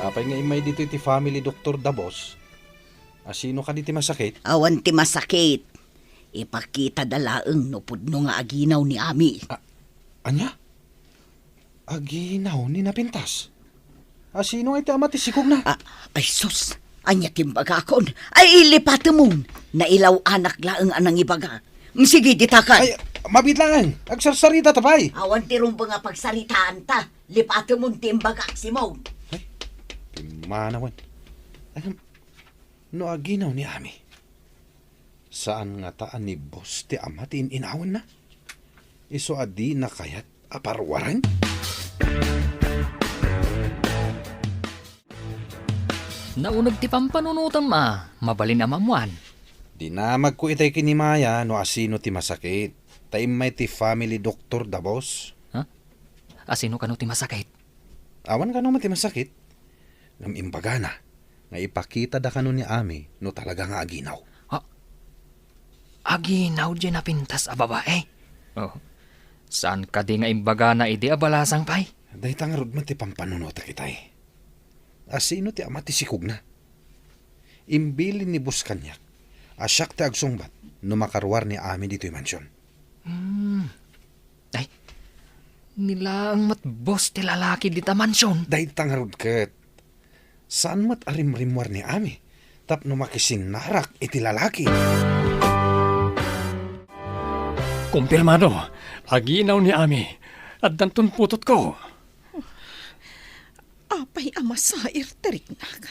Apay nga immay ditoy ti family doctor da, boss? Asino kadi ti masakit? Awan ti masakit. Ipakitada laeng no pudno nga aginaw ni Ami. A-, ania? Aginaw ni Napintas? Asino nga iti ama ti sikogna? A-, ay sus, ania ti imbagakon? Ay, lipatemon. Nailaw-anak laeng a nangibaga. Mm, sige, ditakay. Ay, mabiit laeng. Agsarsarita ta pay. Awan ti rumbeng a pagsaritaanta. Lipatemon ti imbagak, Simon. Ay, pimmanawen. Ano, no aginaw ni Ami? Saan ngata a ni boss ti ama ti in-inawenna? Isu a dina kayat a paruaren? Nauneg ti pampanunotem a mabalin a maammuan. Dinamagko itay kinimaya no asino ti masakit. Ta immay ti family doctor da, boss. Ha? Asino kano ti masakit? Awan kano met ti masakit. Ngem imbagana nga ipakitada kano ni Ami no talaga nga aginaw. Ha? Aginaw diay napintas a babae? Oh. Saan kadi nga imbagana idi a balasang pay? Dayta ngarud met ti pampanunotek itay. Asino ti ama ti sikogna? Imbilin ni boss kaniak a siak ti agsungbat no makaruar ni Ami ditoy mansion. Hmm. Ay, ni laeng met boss ti lalaki dita mansion. Dayta ngarud ket, saan met a rimrimmuar ni Ami tapno makisinnarak iti lalaki. Kumpirmado, aginaw ni Ami. Addanton putotko. Apay a masair ti riknak?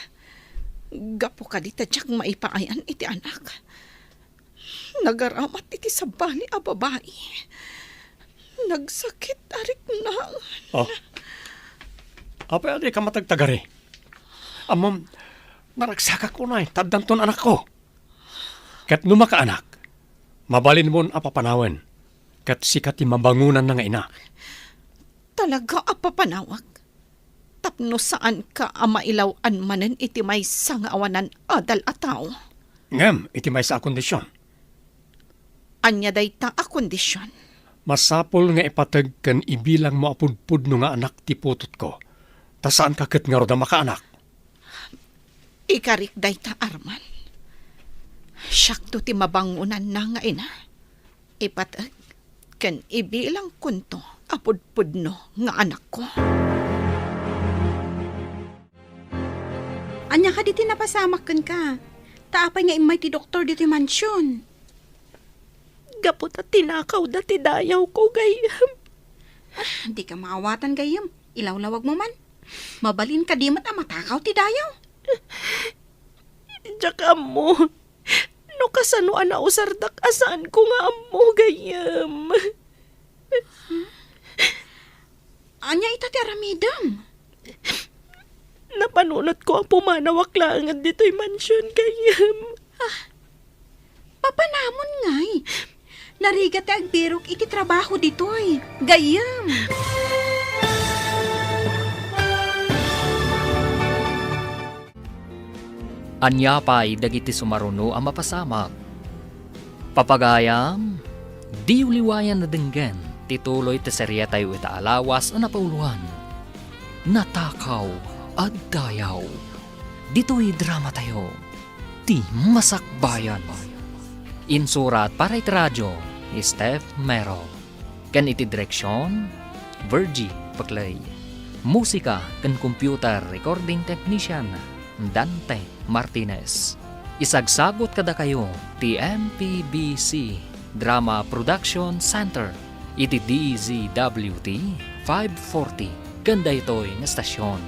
Gapu kadi ta diak maipaayan iti anak. Nagaramat iti sabali a babai. Nagsakit a riknaan. Oh. Apay a dika matagtagari? Ammom, naragsakak unay, ta addanton anakko. Ket no makaanak, mabalinmon a papanawen, ket sika ti mabangonanna nga ina. Talaga a papanawak? Tapno saanka a mailaw-an manen iti maysa nga awanan adal a tao. Ngem iti maysa a kondision. Ania dayta a kondision? Masapul nga ipateg ken ibilangmo a pudpudno nga anak ti putotko, ta saanka ket ngarud a makaanak. Ikarik dayta, Arman. Siakto ti mabangonanna nga ina. Ipateg ken ibilangkonto a pudpudno nga anakko. Ania kadi ti napasamak kenka? Ta apay nga immay ti doktor ditoy mansion? Gapu ta tinakawda ti dayawko, gayyem. Ah, dika maawatan, gayyem. Ilawlawagmo man. Mabalin kadi met a matakaw ti dayaw. Diak ammo no kasano a nausardak a saanko nga ammo, gayyem. Ania ita ti aramidem? Napanunotko a pumanawak laeng ditoy mansion, gayyem. Ah, papanamon ngay. Narigat ti agbirok iti trabaho ditoy, gayyem. Ania pay dagiti sumaruno a mapasamak? Papagayam, diyo liwayan a denggen ti tuloy ti seriatayo ita a lawas a napauloan, Natakaw a Dayaw. Ditoy dramatayo, Ti Masakbayan. Insurat para iti radio, Steph Mero. Ken iti direksion, Virgie Paclay. Musika ken computer recording technician, Dante Martinez. Isagsagut kadakayo ti M P B C Drama Production Center iti D Z W T five forty ken daytoy nga estasion.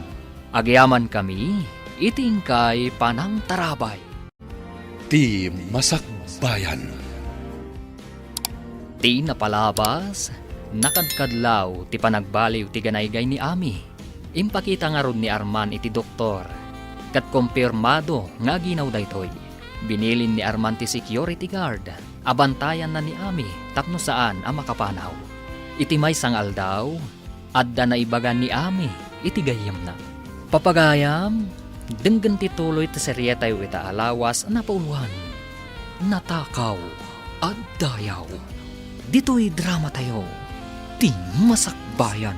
Agyamankami iti inkay panangtarabay. Ti Masakbayan. Ti napalabas, nakadkadlaw ti panagbaliw ti ganaygay ni Ami. Impakita ngarud ni Arman iti doktor, ket kumpirmado nga aginaw daytoy. Binilin ni Arman ti security guard a bantayanna ni Ami tapno saan a makapanaw. Iti maysa nga aldaw, adda naibaga ni Ami iti gayyemna. Papagayam, denggen ti tuloy ti serietayo ita a lawas a napauluan, Natakaw a Dayaw. Ditoy dramatayo, Ti Masakbayan.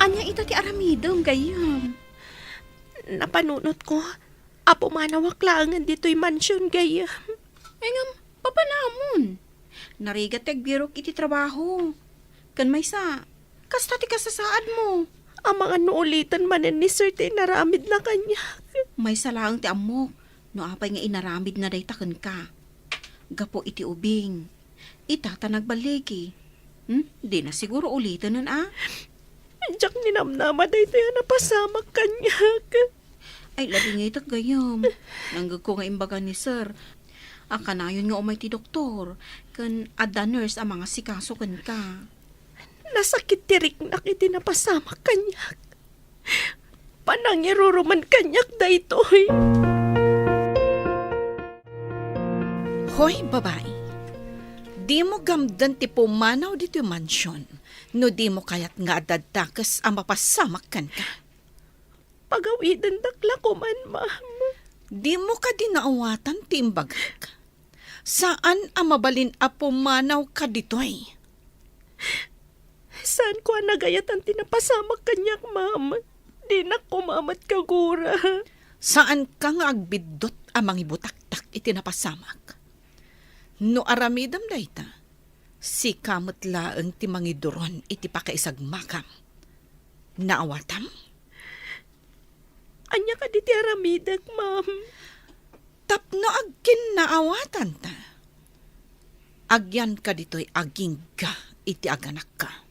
Ania ita ti aramidem, gayyem? Napanunotko a pumanawak laengen ditoy mansion, gayyem. Ay ngem, papanamon? Narigat ti agbirok iti trabaho. Ken maysa, kasta ti kasasaadmo. Amangan no uliten manen ni Sir ti inaramidna kaniak. Maysa laeng ti ammok no apay nga inaramidna dayta kenka. Gapu iti ubing, ita ta nagballigi. Hmm? Dina siguro uliten, a? Diak ninamnama daytoy a napasamak kaniak. Ay, labingitek, gayyem. Nanggegko nga imbaga ni Sir a kanayon nga umay ti doktor, ken adda nurse a mangasikaso kenka. Nasakit ti riknak iti napasamak kaniak. Panangiruruman kaniak daytoy. Hoy, babai, dimo gamden ti pumanaw ditoy mansion no dimo kayat nga adda dakes a mapasamak kenka. Pagawidendak la koman, ma'am. Dimo kadi naawatan ti imbagak? Saan a mabalin a pumanawka ditoy. Saanko a nagayatan ti napasamak kaniak, ma'am. Dinak koma met kagura. Saanka nga agbiddut a mangibutaktak iti napasamak. No aramidem dayta, sika met laeng ti mangiduron iti pakaisagmakam. Naawatam? Ania kadi ti aramidek, ma'am? Tapno agkinnaawatanta, agyanka ditoy agingga iti aganakka.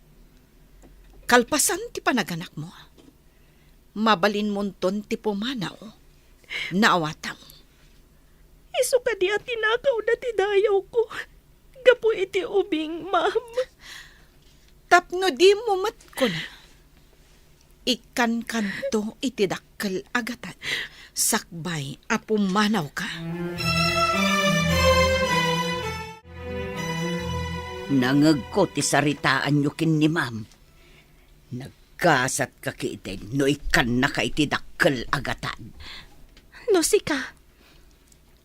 Kalpasan ti panaganakmo, mabalinmonton ti pumanaw. Naawatam? Isu kadi a tinakawda ti dayawko gapu iti ubing, ma'am? Tapno dimo met kuna, ikkankanto iti dakkel a gatad sakbay a pumanawka. Nangegko ti saritaanyo ken ni Ma'am. Nagkasatka ketdin no ikkannaka iti dakkel a gatad. No sika,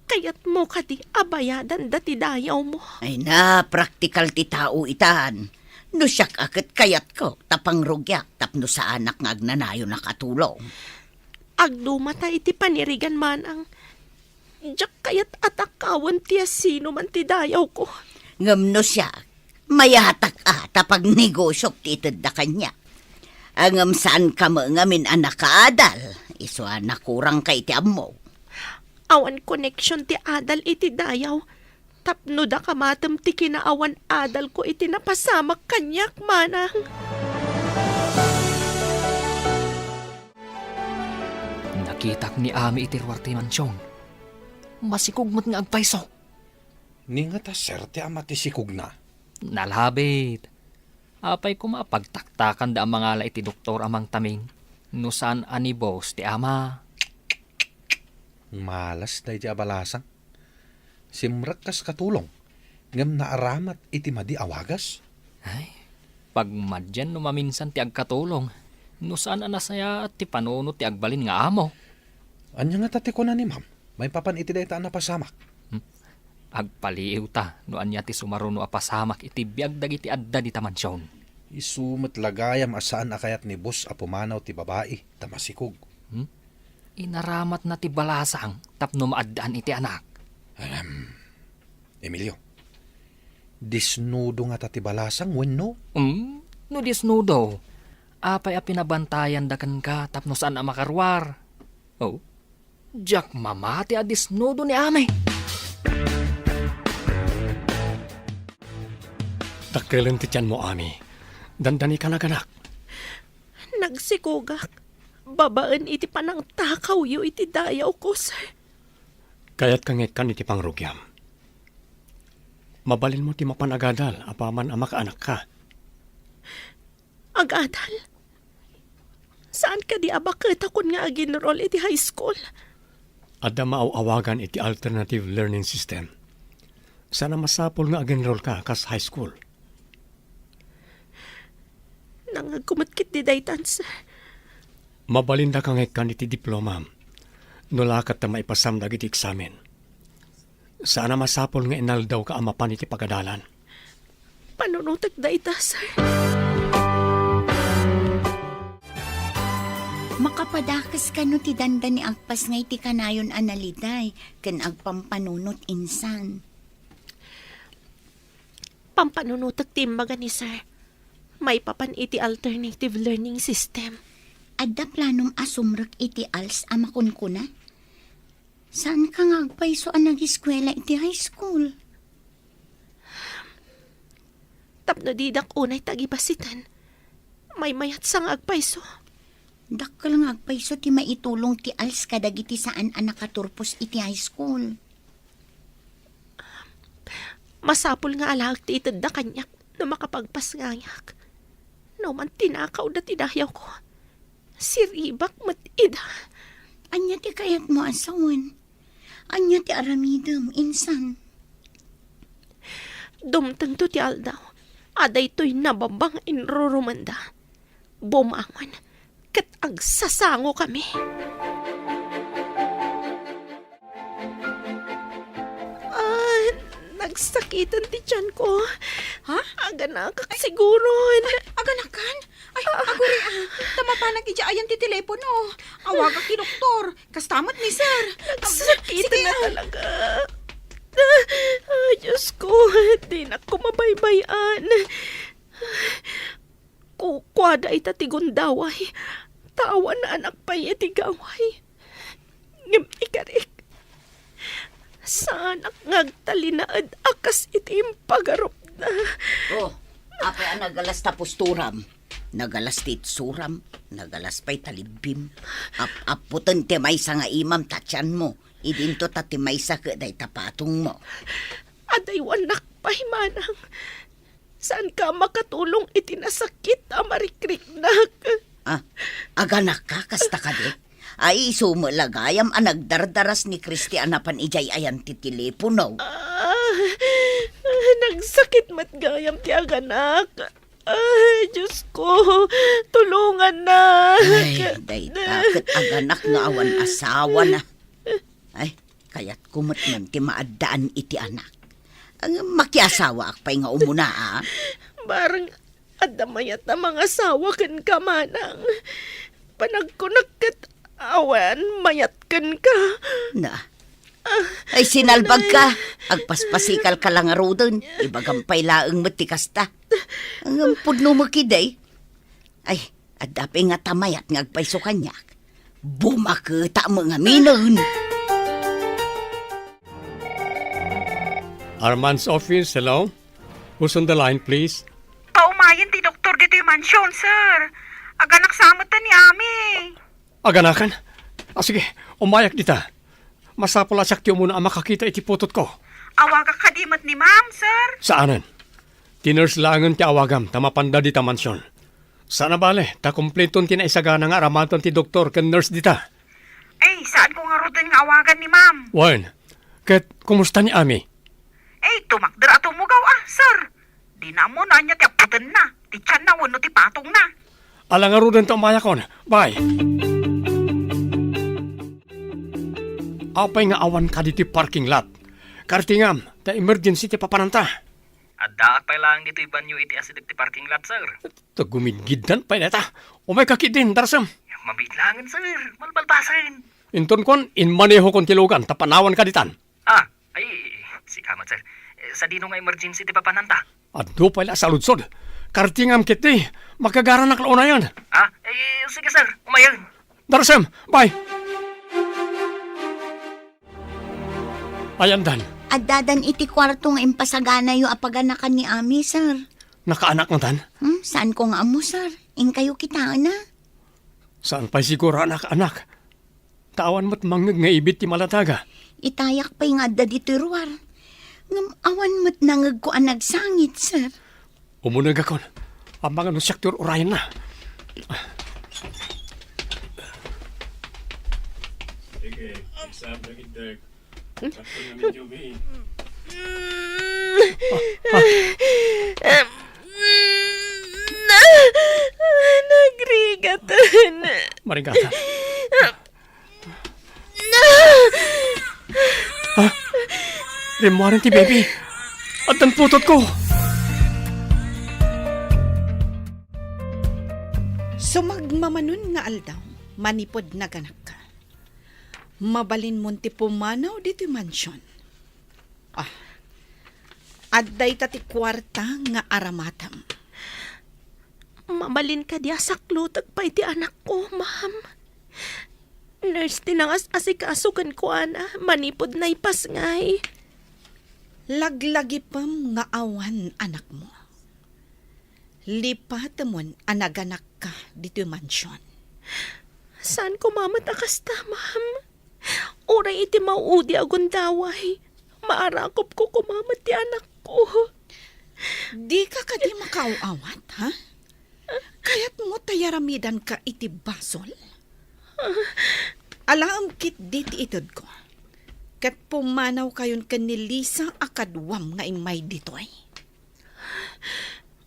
kayatmo kadi a bayadan dati dayawmo? Ay na, praktikal ti tao itan. No siak a ket kayatko ta pangrugiak tapno saanak nga agnanayonak a tulong. Agdumata iti panirigan, manang. Diak kayat a takawen ti asinoman ti dayawko. Ngem no siak, mayatak a ta pagnegosyok ti itedda kaniak. Ngem saanka met ngamin a nakaadal, isu a nakurangka iti ammok. Awan koneksion ti adal iti dayaw, tapno daka matem ti kinaawan adalko iti napasamak kaniak, manang. Nakitak ni Ami iti ruar ti mansion. Masikog met nga agpayso. Ni ngata, sir, ti ama ti sikogna? Nalabit. Apay koma a pagtaktakanda a mangala iti doktor a mangtaming no saan a ni boss ti ama? Malas daydi a balasang. Simrek kas katulong, ngem naaramat iti madi a wagas. Ay, pagmadian no maminsan ti agkatulong, no saan a nasayaat ti panunot ti agbalin nga amo. Ania ngata ti kuna ni Ma'am maipapan iti dayta a napasamak? Hmm. Agpaliiwta no ania ti sumaruno a pasamak iti biag dagiti adda dita mansion. Isu met la gayam a saan a kayat ni boss a pumanaw ti babai ta masikog. Hmm? Inaramatna ti balasang tapno maaddaan iti anak. Ahem. Emilio, disnudo ngata ti balasang wenno? Hmm? No disnudo, apay a pinabantayanda kenka tapno saan a makaruar? Oh, diak mamati a disnudo ni Ami. Dakkelen ti tianmo, Ami. Dandani ka naganak. Nagsikogak babaen iti panangtakawyo iti dayawko, sir. Kayatka nga ikkan iti pangrugiam. Mabalinmo ti mapan agadal apaman a makaanakka. Agadal? Saan kadi a baket a kun nga ag-enroll iti high school? Adda maaw-awagan iti alternative learning system. Saan a masapul nga ag-enrollka kas high school. Nangngegko met ketdi daytan, sir. Mabalindaka nga ikkan iti diplomam. No la ket ta maipasam dagiti eksamen. Saan a masapul nga inaldawka a mapan iti pagadalan. Panunotek dayta, sir. Makapadakes kano ti dandani agpasngay ti kanayon a naliday ken agpampanunot insan. Pampanunotek ti imbaga ni sir. Maipapan iti alternative learning system. Adda planom a sumrek iti als a makunkuna? Saanka nga agpayso a nagiskuela iti high school? Tapno didak unay tagibasiten, maymayatsa nga agpayso. Dakkel nga agpayso ti maitulong ti als kadagiti saan a nakaturpos iti high school. Masapul nga alaek ti itedda kaniak no makapagpasngayak. No man tinakawda ti dayawko, siribak met ida. Ania ti kayatmo a sawen? Ania ti aramidem, insan? Dumtengto ti aldaw a daytoy nababa nga inrurumenda. Bumangon ket agsasangokami. Ah, nagsakiten ti tiyanko. Ha? Aganakak siguron. Aganakan? Ay, aguri, ah. Ta mapanak idiay ayan ti telepono. Awagak ti doktor. Kasta met ni sir. Nagsakiten Sige, na ah. talaga. Ah, Diyos ko, dinak ko mabaybay-an. Kukuada ita ti gundaway. Ta awan naanak pay iti gaway. Ngem ikarik, saanak nga agtalinaed a kas iti impagarupna. Oh, apay a nagalas ta posturam? Nagalas ti itsuram, nagalas pay ta libbim. Ap-appoten ti maysa nga imam ta tianmo. Idinto ta ti maysa ket dayta patongmo. Adaywanak pay manang. Saanka a makatulong iti nasakit a marikriknak. Ah, aganakka kasta kadi? Ay, isu met la gayam a nagdardaras ni Christy a napan idiay ayan ti telepono. Ah, nagsakit met gayam ti aganak. Ay, Diyos ko, tulungannak. Ay, dayta ket aganak nga awan asawana. Ay, kayatko met man ti maaddaan iti anak. Ang makiasawaak pay nga umuna, a? Bareng adda mayat a mangasawa kenka, manang. Panagkunak ket awan mayat kenka. Na. Ay, sinalbagka. Agpaspasikalka la ngaruden. Ibagam pay laeng met ti kasta. Ang pudno mo kiday. Ay, adda pay nga ta mayat nga agpayso kaniak. Bumaketa met ngaminen. Arman's office, hello? Who's on the line, please? Paumayen ti doktor ditoy mansion, sir. Aganak sa met ni Ami. Aganakan? Ah, sige, umayak dita. Masapul a siak ti umuna a makakita iti putotko. Awagak kadi met ni Ma'am, sir? Saanen. Ti nurse laengen ti awagam ta mapanda dita mansion. Saan a bale, ta kumpleton ti naisagana nga aramaten ti doktor ken nurse dita. Ay, saanko ngaruden nga awagan ni Ma'am. Wen, ket kumusta ni Ami? Ay, tumakder a tumugaw, a, sir. Dina ammo no ania ti appotenna, ti tianna wenno ti patongna. Ala ngaruden ta umayakon. Bye. Apay nga awan kadi ti parking lot? Kartingam, ta emergency ti papananta. Addaak pay laeng ditoy banio iti asideg ti parking lot, sir. Ta gumidgiddan pay dayta. Umayka ketdin, Darsem. Mabiit laengen, sir. Malbalbasen. Inton kuan, inmanehokon ti lugan, ta panawanka ditan. Ah, ay, sika met, sir. Eh, sadino nga emergency ti papananta? Adu pay la a saludsod. Kartingam ketdi, makagaranak la unayen. Ah, eh, sige, sir. Umayen. Darsem, bye. Ayandan. Addadan iti kuarto nga impasaganayo a paganakan ni Ami, sir. Nakaanak ngatan? Hmm, saanko nga ammo, sir. Inkayo kitaen a. Saan pay siguro a nakaanak? Ta awan met mangngeg nga ibit ti maladaga. Itayak pay nga adda ditoy ruar. Ngem awan met nangegko a nagsangit, sir. Umunegakon. Amangan no siak ti ur-urayenna. Sige, exam na gid, Dirk. Tapos na medyo may Nagrigatan. Marigatan. Ha? Rimmuaren ti baby. Addan putotko. Sumagmamanon nga aldaw, manipud naganakka, mabalinmon ti pumanaw ditoy mansion. Ah, adda ita ti kuarta nga aramatem. Mabalin kadi a saklutek pay ti anakko, ma'am? Nurse ti nangas-asikaso kenkuana manipud naipasngay. Laglagipem nga awan anakmo. Lipatemon a naganakka ditoy mansion. Saan koma met a kasta, ma'am? Uray iti mauudi a gundaway, maarakupko koma met ti anakko. Dika kadi makaaw-awat, ha? Kayatmo ta yaramidanka iti basol? Alaem ketdi ti itedko. Ket pumanawkayon ken ni Lisa a kaduam nga immay ditoy.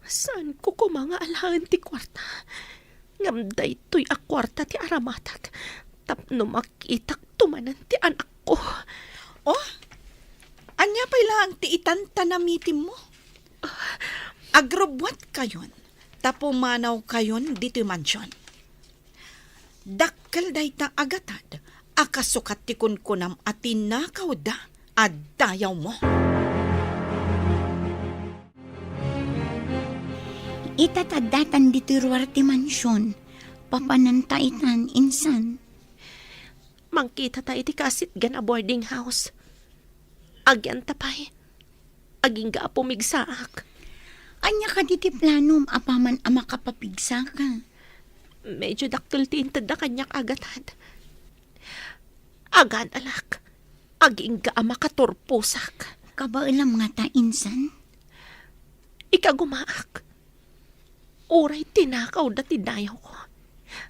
Saanko koma nga alaen ti kuarta. Ngem daytoy a kuarta ti aramatek tapno makitak tumanen ti anakko. Oh, ania pay laeng ti itan ta namitimmo? Agrubbuatkayon ta pumanawkayon ditoy mansion. Dakkel dayta a gatad a kasukat ti kunkunam a tinakawda a dayawmo. Ita ta addatan ditoy ruar ti mansion, papananta itan, insan. Mangkitata iti kasitgan a boarding house. Agyanta pay. Agingga a pumigsaak. Ania kadi ti planom apaman a makapapigsaka? Medyo dakkel ti intedda kaniak a gatad. Agadalak. Agingga a makaturposak. Kabaelam ngata, insan? Ikagumaak. Uray tinakawda ti dayawko,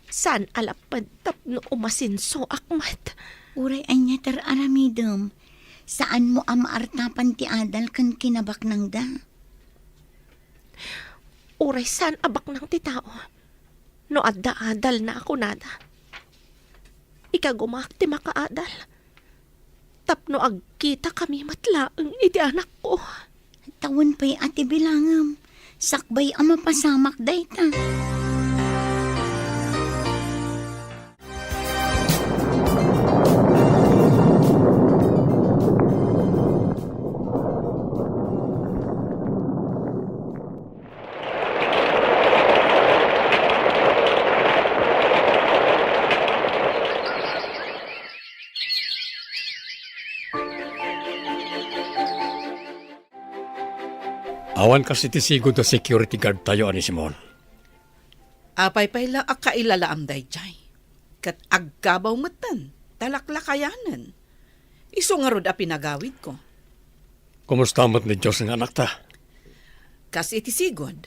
saan a lapped tapno umasensoak met. Uray ania ti ar-aramidem, saanmo a maartapan ti adal ken kinabaknangda. Uray saan a baknang ti tao no adda adalna a kunada. Ikagumaak ti makaadal tapno agkitakami met laeng iti anakko. Tawen pay a ti bilangem, sakbay a mapasamak dayta. Awan kas iti sigud a security guard tayo, Anisimon. Apay pay la a kailalaam daydiay? Ket agkabaw metten, ta laklakayanen. Isu ngarud a pinagawidko. Kumusta met ni Dios nga anakta? Kas iti sigud,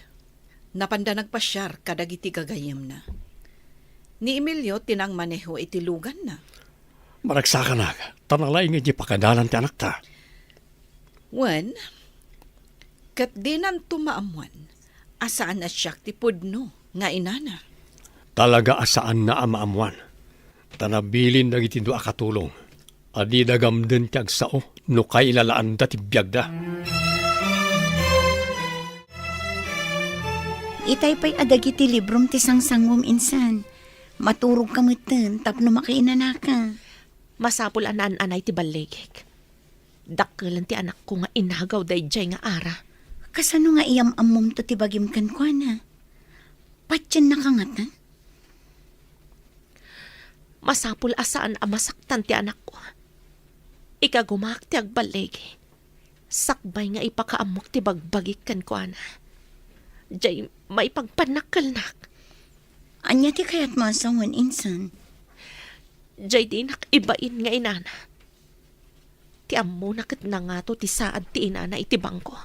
napanda nagpasiar kadagiti gagayyemna. Ni Emilio ti nangmaneho iti luganna. Managsakanak, ta nalaing idi pakadalan ti anakta. Wen, ket dinanto maammuan a saan a siak ti pudno nga inana. Talaga a saanna a maammuan, ta nabilin dagiti dua a katulong a dida gamden ti agsao no kailalaanda ti biagda. Itay pay a dagiti librom ti sangsangom, insan. Maturogka metten tapno makainanaka. Masapul a naan-anay ti balligik. Dakkelen ti anakko nga inagaw daydiay nga ara. Kasano nga iyam-ammomto ti bagim kenkuana? Patiennaka ngata? Masapul a saan a masaktan ti anakko. Ikagumaak ti agballigi, sakbay nga ipakaammok ti bagbagik kenkuana. Jay maipagpannakkelnak. Ania ti kayatmo a sawen, insan? Jay dinak ibain nga inana. Ti ammona ket nangato ti saad ti inana iti bangko.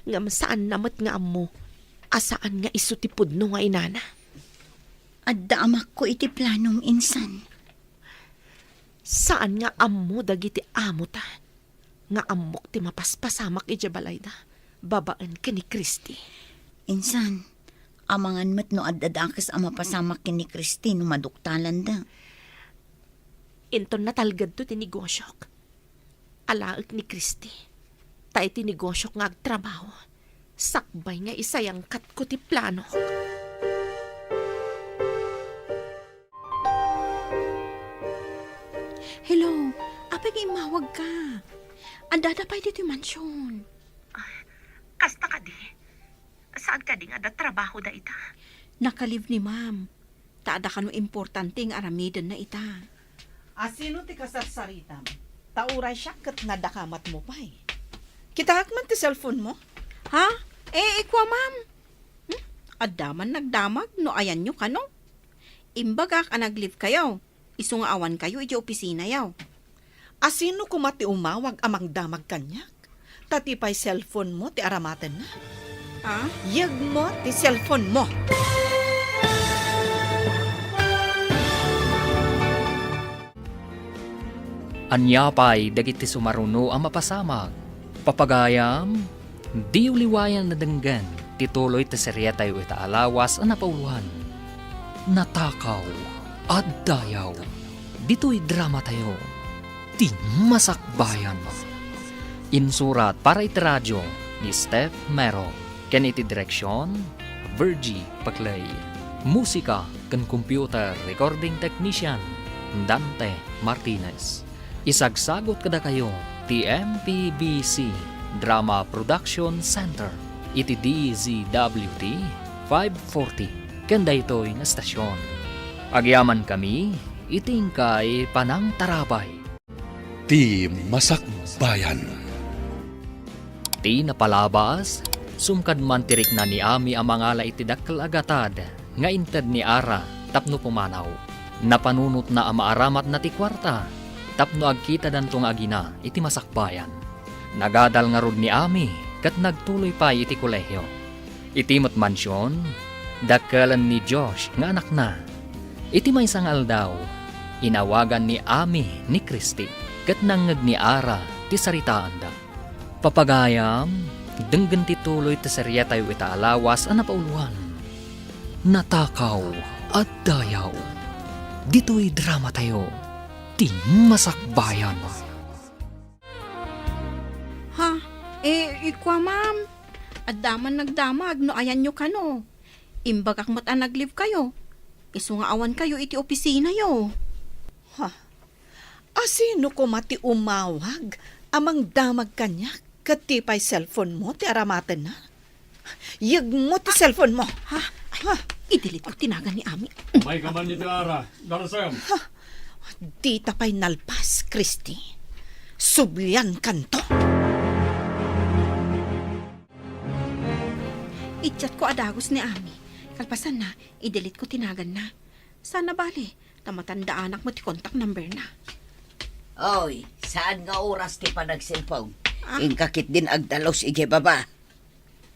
Ngem saanna met nga ammo a saan nga isu ti pudno nga inana. Adda amakko iti planom, insan. Saan nga ammo dagiti amota nga ammok ti mapaspasamak idiay balayda babaen ken ni Christy. Insan, amangan met no adda dakes a mapasamak ken ni Christy no maduktalanda. Inton natalgedto ti negosiok, alaek ni Christy. Ta iti negosiok nga agtrabaho, sakbay nga isayangkatko ti planok. Hello, apay nga immawagka? Addada pay ditoy mansion. Ay, kasta kadi? Saan kadi nga adda trabaho dayta? Naka-leave ni ma'am. Ta adda kano importante nga aramidenna ita. Asino ti kasarsaritam? Ta uray siak ket nadakamatmo pay. Kitaak man ti cellphone mo? Ha? Eh, ikua, ma'am. Hmm? Adda man nagdamag no ayanyo kano? Imbagak a nag-leave kayo. Isu nga awan kayo iti opisinayo. Asino koma ti umawag a mangdamag kaniak? Ta ti pay cellphone mo ti aramatenna. Ah? Yegmo ti cellphone mo. Ania pay dagiti sumaruno a mapasamak? Papagayam, diyo liwayan a denggen ti tuloy ti serietayo ita a lawas a napauloan. Natakaw, addayaw. Ditoy dramatayo, Ti Masakbayan. Insurat para iti radio ni Steph Mero, ken iti direksion, Virgie Paclay. Musika ken computer recording technician, Dante Martinez. Isagsagut kadakayo ti M P B C Drama Production Center iti D Z W T five forty ken daytoy nga estasion. Agyamankami iti inkay panangtarabay. Ti Masakbayan. Ti napalabas, sumkad man ti rikna ni Ami a mangala iti dakkel a gatad nga inted ni Ara tapno pumanaw. Napanunotna a maaramatna ti kuarta tapno agkitadanto nga agina iti masakbayan. Nagadal ngarud ni Ami ket nagtuloy pay iti kolehio. Iti met mansion, dakkelen ni Josh nga anakna. Iti maysa nga aldaw, inawagan ni Ami ni Christy ket nangngeg ni Ara ti saritaanda. Papagayam, denggen ti tuloy ti seriatayo ita a lawas a napauloan. Natakaw, addayaw. Ditoy dramatayo, Ti Masakbayan. Ha? Eh, ikua, ma'am. Adda man nagdamag no ayanyo kano. Imbagak met a nag-leave kayo. Isu nga awan kayo iti opisinayo. Ha? Asino koma ti umawag a mangdamag kaniak ket ti pay cellphone mo ti aramatenna? Yegmo ti cellphone mo. Ha? Ay, ha? I-delete ko ti nagan ni Ami. May kaman iti ara, Darasem. Ha? Dita pay nalpas, Christy. Sublian kanto. I-chat ko a dagus ni Ami. Kalpasanna, i-delete ko ti naganna. Sana bali, ta matandaanak mo ti contact number na. Oy, saan nga oras ti panagselpong? Ah? Inka ketdin agdalus idiay baba.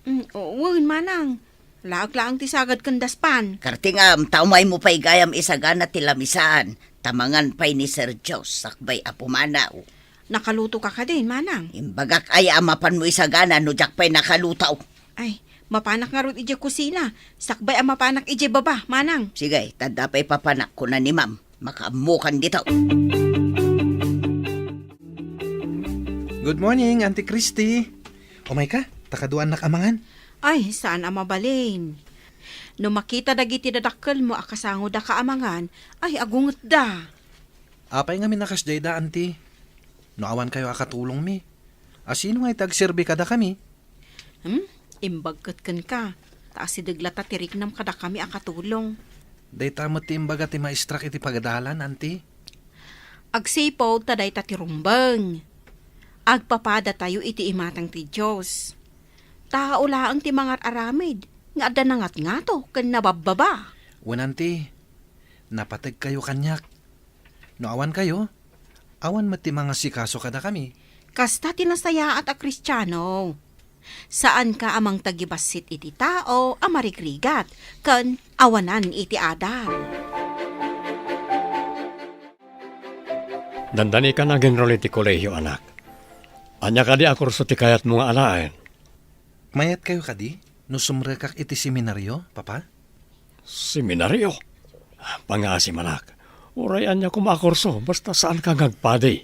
Mm, o, wen, manang. Laag laeng ti sagad ken daspan. Kartingam, ta umaymo pay gayam isagana ti lamisaan. Ta mangan pay ni Sir Jos, sakbay a pumanaw. Nakaluto ka kadin, manang? Imbagak aya a mapanmo isagana no diak pay nakaluto. Ay, mapanak ngarud idiay kusina. Sakbay a mapanak idiay baba, manang. Sige, ta adda pay papanak, kuna ni ma'am. Makaammokan dito. Good morning, Auntie Christy. Umay ka, ta kaduanak a mangan. Ay, saan a mabalin. No makita dagiti dadakkelmo a kasangoda ka a mangan, ay agungetda. Apay ngamin a kasdayda, Auntie? No awan kayo a katulongmi, asino nga iti agserbi kadakami? Hmm? Imbag ket kenka, ta asideg latta ti riknam kadakami a katulong. Dayta met ti imbaga ti maestrak iti pagadalan, Auntie. Agsipud ta dayta ti rumbeng. Agpapadatayo iti imatang ti Dios. Tao laeng ti mangar-aramid nga adda nangatngato ken nababbaba. Wen, Auntie, napategkayo kaniak. No awan kayo, awan met ti mangasikaso kadakami. Kasta ti nasayaat a Kristiano. Saanka a mangtagibassit iti tao a marigrigat ken awanan iti adal. Dandani ka nag-enroll iti kolehio, anak. Ania kadi a kurso ti kayatmo nga alaen? Mayatkayo kadi no sumrekak iti seminario, Papa? Seminario? Pangaasim, anak. Uray ania koma a kurso, basta saanka nga agpadi.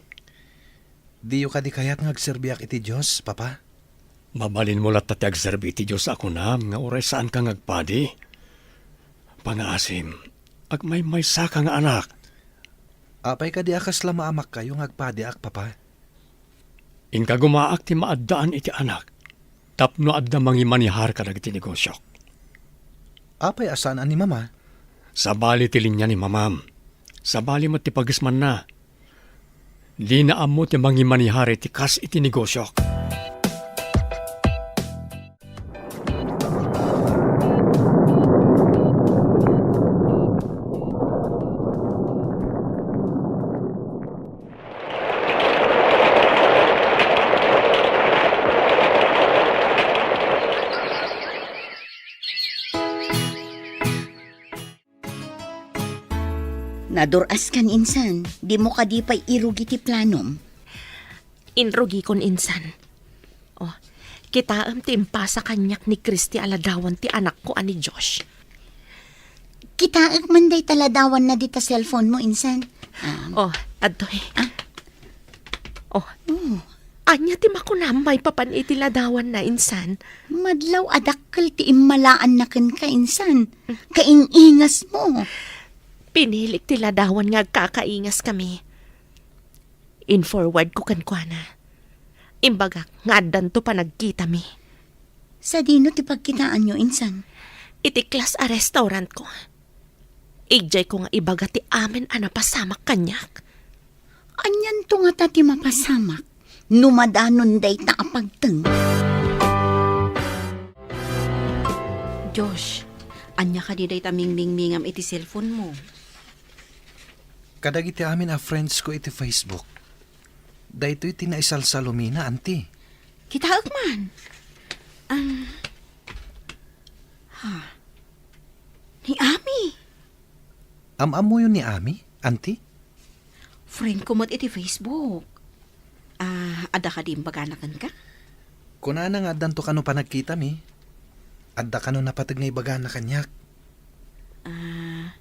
Diyo kadi kayat nga agserbiak iti Dios, Papa? Mabalinmo latta ti agserbi iti Dios a kunam nga uray saanka nga agpadi. Pangaasim, agmaymaysaka nga anak. Apay kadi a kasla maamakkayo nga agpadiak, Papa? Inkagumaak ti maaddaan iti anak tapno adda mangimanihar kadagiti negosyok. Apay a saan a ni Mama? Sabali ti linia ni Mamam. Sabali met ti pagismanna. Dina ammo ti mangimanihar iti kas iti negosyok. Nadur-askan insan, dimo kadi pay irugi ti planom? Inrugikon insan. Oh, kitaem ti impasa kaniak ni Christy a ladawan ti anakko a ni Josh. Kitaek man dayta ladawanna dita cellphone mo, insan. Ah. Oh, adtoy. Ah. Oh. Oh. Ania ti makunam maipapan iti ladawanna, insan? Madlaw a dakkel ti immalaanna kenka, insan. Kaing-ingas mo. Pinilik ti ladawan nga agkakaingas kami. In-forward ko kenkuana. Imbagak nga addanto panagkitami. Sadino ti pagkitaanyo, insan? Iti class a restaurant ko. Idiay ko nga ibaga ti amin a napasamak kaniak. Anianto ngata ti mapasamak no madanon dayta a pagteng? Josh, ania kadi dayta mingmingmingam iti cellphone mo? Kadagiti amin a friends ko iti Facebook. Daytoy ti naisalsalumina, anti. Kitaek man. Ang, ha? Ni Ami. Am-ammoyo ni Ami, anti? Friend ko met iti Facebook. Ah, adda kadi imbagana kenka? Kunana nga addanto kano panagkitami. Adda kano napateg nga ibagana kaniak. Ah,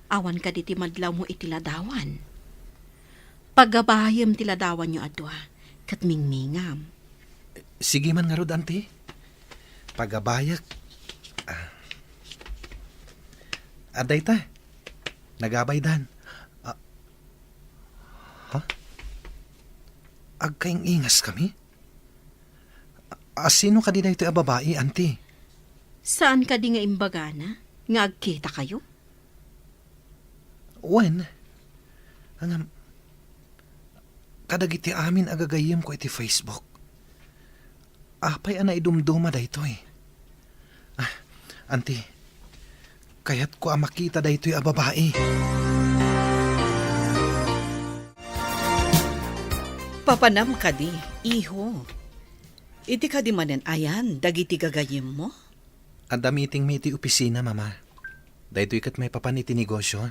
awan kadi ti madlawmo iti ladawan? Pagabayem ti ladawanyo a dua, ket mingmingam. Sige man ngarud, anti. Pagabayek. Ah. Adda ita. Nagabaydan. Ah. Ha? Agkaing-ingas kami? A, sino kadi daytoy a babai, anti? Saan kadi nga imbagana nga agkita kayo? Wen, ngem, kadagiti amin a gagayyemko iti Facebook. Apay a naidumduma daytoy? Ah, anti, kayatko a makita daytoy a babai. Papanam kadi, iho? Idi kadi manen ayan dagiti gagayyemmo? Adda meetingmi iti opisina, Mama. Daytoy ket maipapan iti negosyo.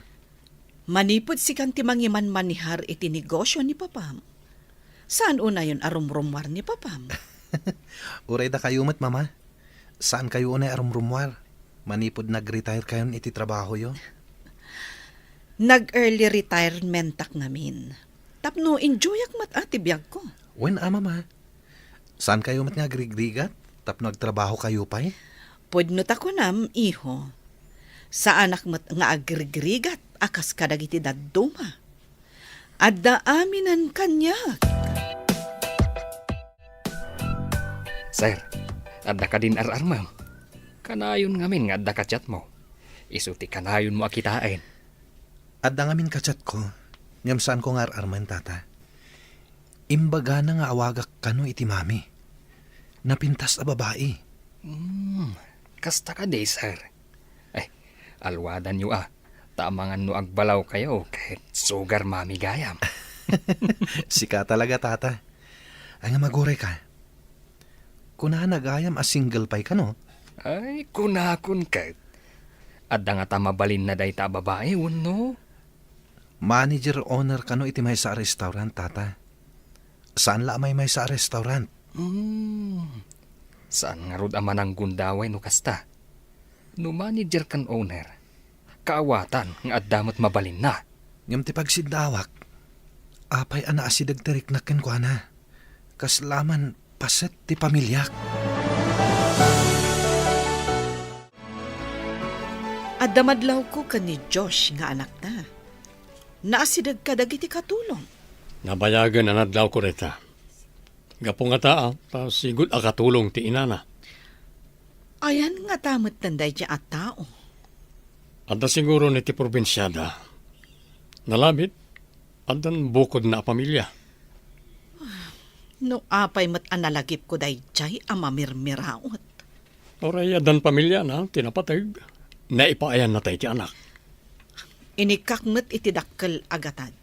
Manipud sikan ti mangimanmanihar iti negosyo ni Papam, saan unayon a rumrummuar ni Papam? Uray dakayo met, Mama. Saan kayo unay a rumrummuar manipud nag-retire kayon iti trabahoyo? Nag-early retirementak ngamin. Tapno enjoyak met a ti biagko. Wen a, Mama. Saan kayo met nga agrigrigat tapno agtrabaho kayo pay? Pudno ta kunam, iho. Saanak met nga agrigrigat a kas kadagiti dadduma. Adda aminen kaniak. Sir, adda kadin ar-armem? Kanayon ngamin nga adda ka-chatmo. Isu ti kanayonmo a kitaen. Adda ngamin ka-chatko, ngem saanko nga ar-armen, Tata. Imbagana nga awagak kano iti mami. Napintas a babai. Hmm, kasta kadi, sir? Ay, alwadanyo a, ta amangan no agbalaw kayo ket sugar mami gayam. Sika talaga, Tata. Ay nga, magurayka. Kunana gayam a single pay kano? Ay, kunakon ket. Adda ngata mabalinna dayta a babai, wenno? Manager owner kano iti maysa a restaurant, tata. Saan la a maymaysa a restaurant. Hmm. Saan ngarud a mananggundaway no kasta? No manager ken owner, kaawatan nga adda met mabalinna. Ngem ti pagsiddawak, apay a naasideg ti riknak kenkuana? Kasla man paset ti pamiliak. Adda madlawko ken ni Josh nga anakna. Naasideg kadagiti katulong. Nabayagen a nadlawko dayta. Gapu ngata, ta sigud a katulong ti inana. Ayan ngata metten daydiay a tao? Adda siguro iti probinsiada. Nalabit, addan bukodna a pamilia. No apay met a nalagipko daydiay a mamirmiraot. Uray addan pamiliana ti napateg, naipaayanna tay ti anak. Inikkak met iti dakkel a gatad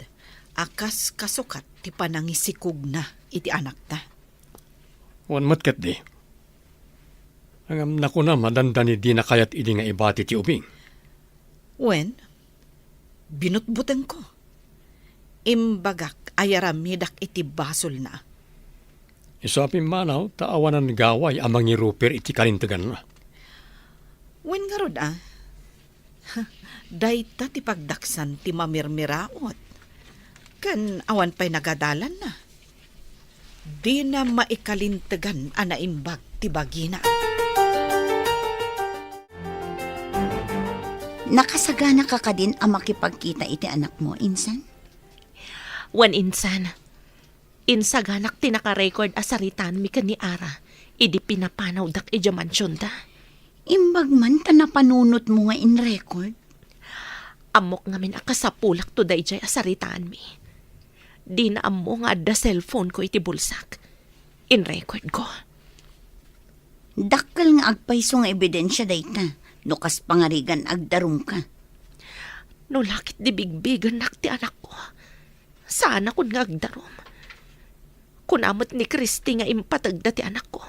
a kas kasukat ti panangisikugna iti anakta. Wen met ketdi. Ngem nakunam a dandani dina kayat idi nga ibati ti ubing. Wen, binutbutengko. Imbagak a yaramidak iti basolna. Isu a pimmanaw ta awanan gaway a mangiruper iti kalinteganna. Wen ngarud a, dayta ti pagdaksan ti mamirmiraot. Ken awan pay nagadalanna. Dina maikalintegan a naimbag ti bagina. Nakasaganaka kadin a makipagkita iti anakmo, insan? Wen, insan. Insaganak ti naka-record a saritaanmi ken ni Ara idi pinapanawdak idiay mansionda. Imbag man ta napanunotmo nga in-record? Ammok ngamin a kasapulakto daydiay a saritaanmi. Dina ammo nga adda cellphone-ko iti bulsak. In-record-ko. Dakkel nga agpayso nga ebidensia dayta, no kas pangarigan agdarumka. No la ketdi bigbigennak ti anakko, saanakon nga agdarum. Kuna met ni Christy nga impategda ti anakko.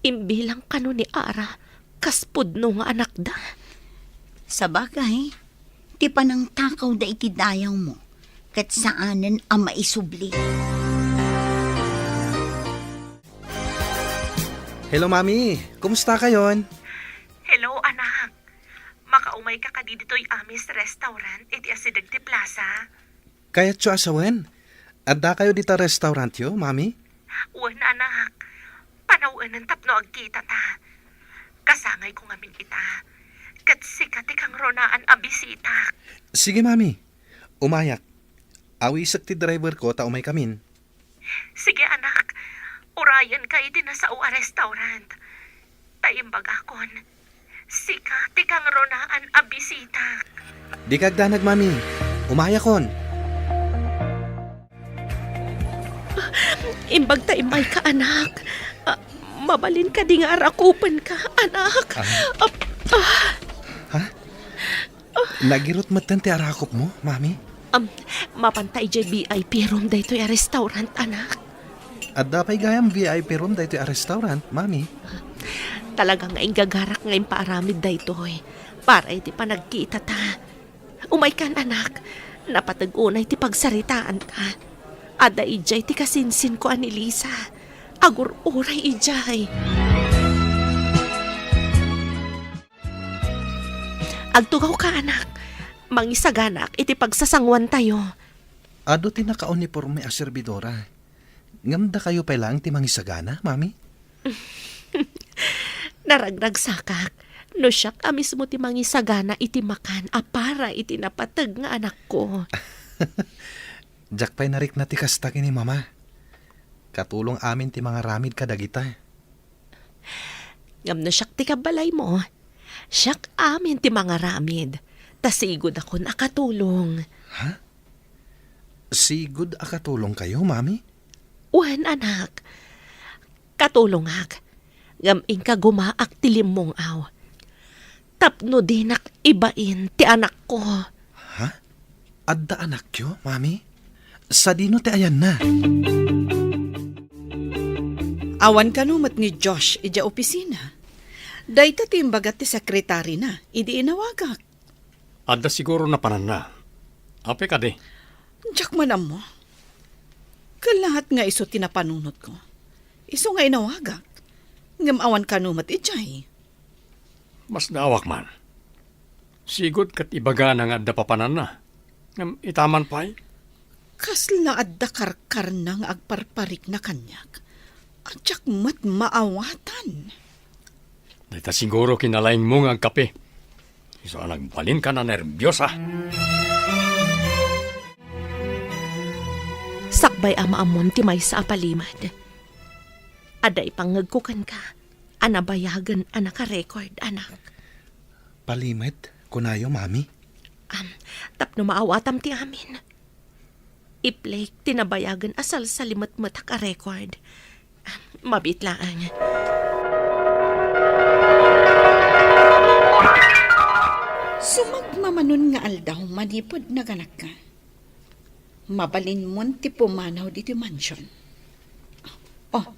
Imbilang kano ni Ara kas pudno nga anakda. Sabagay, ti panangtakawda iti dayawmo, ket saanen a maisubli. Hello, Mami. Kumusta kayon? Hello, anak. Makaumayka kadi ditoy Amis Restaurant iti asideg ti plaza? Kayatyo a sawen? Addakayo dita restaurantyo, Mami? Wen, anak. Panawen tapno agkitata. Kasangayko ngamin ita. Ket sika ti kangrunaan a bisitak. Sige, Mami. Umayak. Awisek ti driverko ta umaykamin. Sige, anak. Urayenka iti nasao a restaurant. Ta imbagakon, sika ti kangrunaan a bisitak. Dika agdanag, Mami. Umayakon. Imbag ta immayka, anak. Ah, mabalin kadi nga arakupenka, anak? Ah. Ah, ah. Ha? Nagirot metten ti arakupmo, Mami? Am, mapanta idiay V I P room daytoy a restaurant, anak. Adda pay gayam V I P room daytoy a restaurant, Mami. Talaga nga inggagarak nga impaaramid daytoy para iti panagkitata. Umaykan, anak. Napateg unay ti pagsaritaanta. Adda idiay ti kasinsinko a ni Lisa. Agur-uray idiay. Agtugawka, anak. Mangisaganaak iti pagsasanguantayo. Adu ti nakauniporme a serbidora. Ngem dakayo pay laeng ti mangisagana, Mami? Naragragsakak no siak a mismo ti mangisagana iti makan a para iti napateg nga anakko. Diak pay narikna ti kasta ken ni Mama. Katulong amin ti mangaramid kadagita. Ngem no siak ti kabbalaymo, siak amin ti mangaramid, ta sigudakon a katulong. Ha? Sigud a katulongkayo, Mami? Wen, anak. Katulongak, ngem inka gumaak ti limmong-aw. Tapno dinak ibain ti anakko. Ha? Adda anakyo, Mami? Sadino ti ayanna? Awan kano met ni Josh idiay opisina. Dayta ti imbaga ti sekretarina idi inawagak. Adda siguro napananna. Apay kadi? Diak man ammo. Kalaat nga isu ti napanunotko. Isu nga inawagak. Ngem awan kano met idiay. Masdaawak man. Sigud ket ibagana nga adda papananna. Ngem ita man pay? Kasla adda karkarna nga agparparikna kaniak a diak met maawatan. Dayta siguro kinalaingmo nga agkape. Isu a nagbalinka nanerbiosa. Sakbay a maammom ti maysa a palimed, adda ipangngegko kenka a nabayagen a nakarecord, anak. Palimed, kunayo, Mami? Am, tapno maawatam ti amin. I-play ti nabayagen a salsalimetmetak a record. Am, mabiit laeng. Sumagmamanon nga aldaw manipud naganakka. Mabalinmon ti pumanaw ditoy mansion. Oh,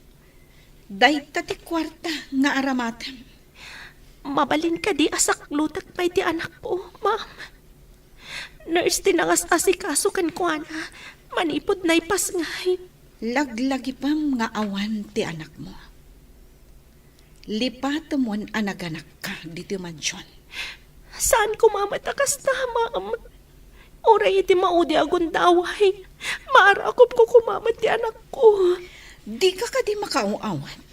dayta ti kuarta nga aramatem. Mabalin kadi a saklutek pay ti anakko, ma'am? Nurse ti nangas-asikaso kenkuana manipud naipasngay. Laglagipem nga awan ti anakmo. Lipatemon a naganakka ditoy mansion. Saan koma met a kasta, ma'am. Uray iti maudi a gundaway, maarakupko koma met ti anakko. Dika kadi makaaw-awat?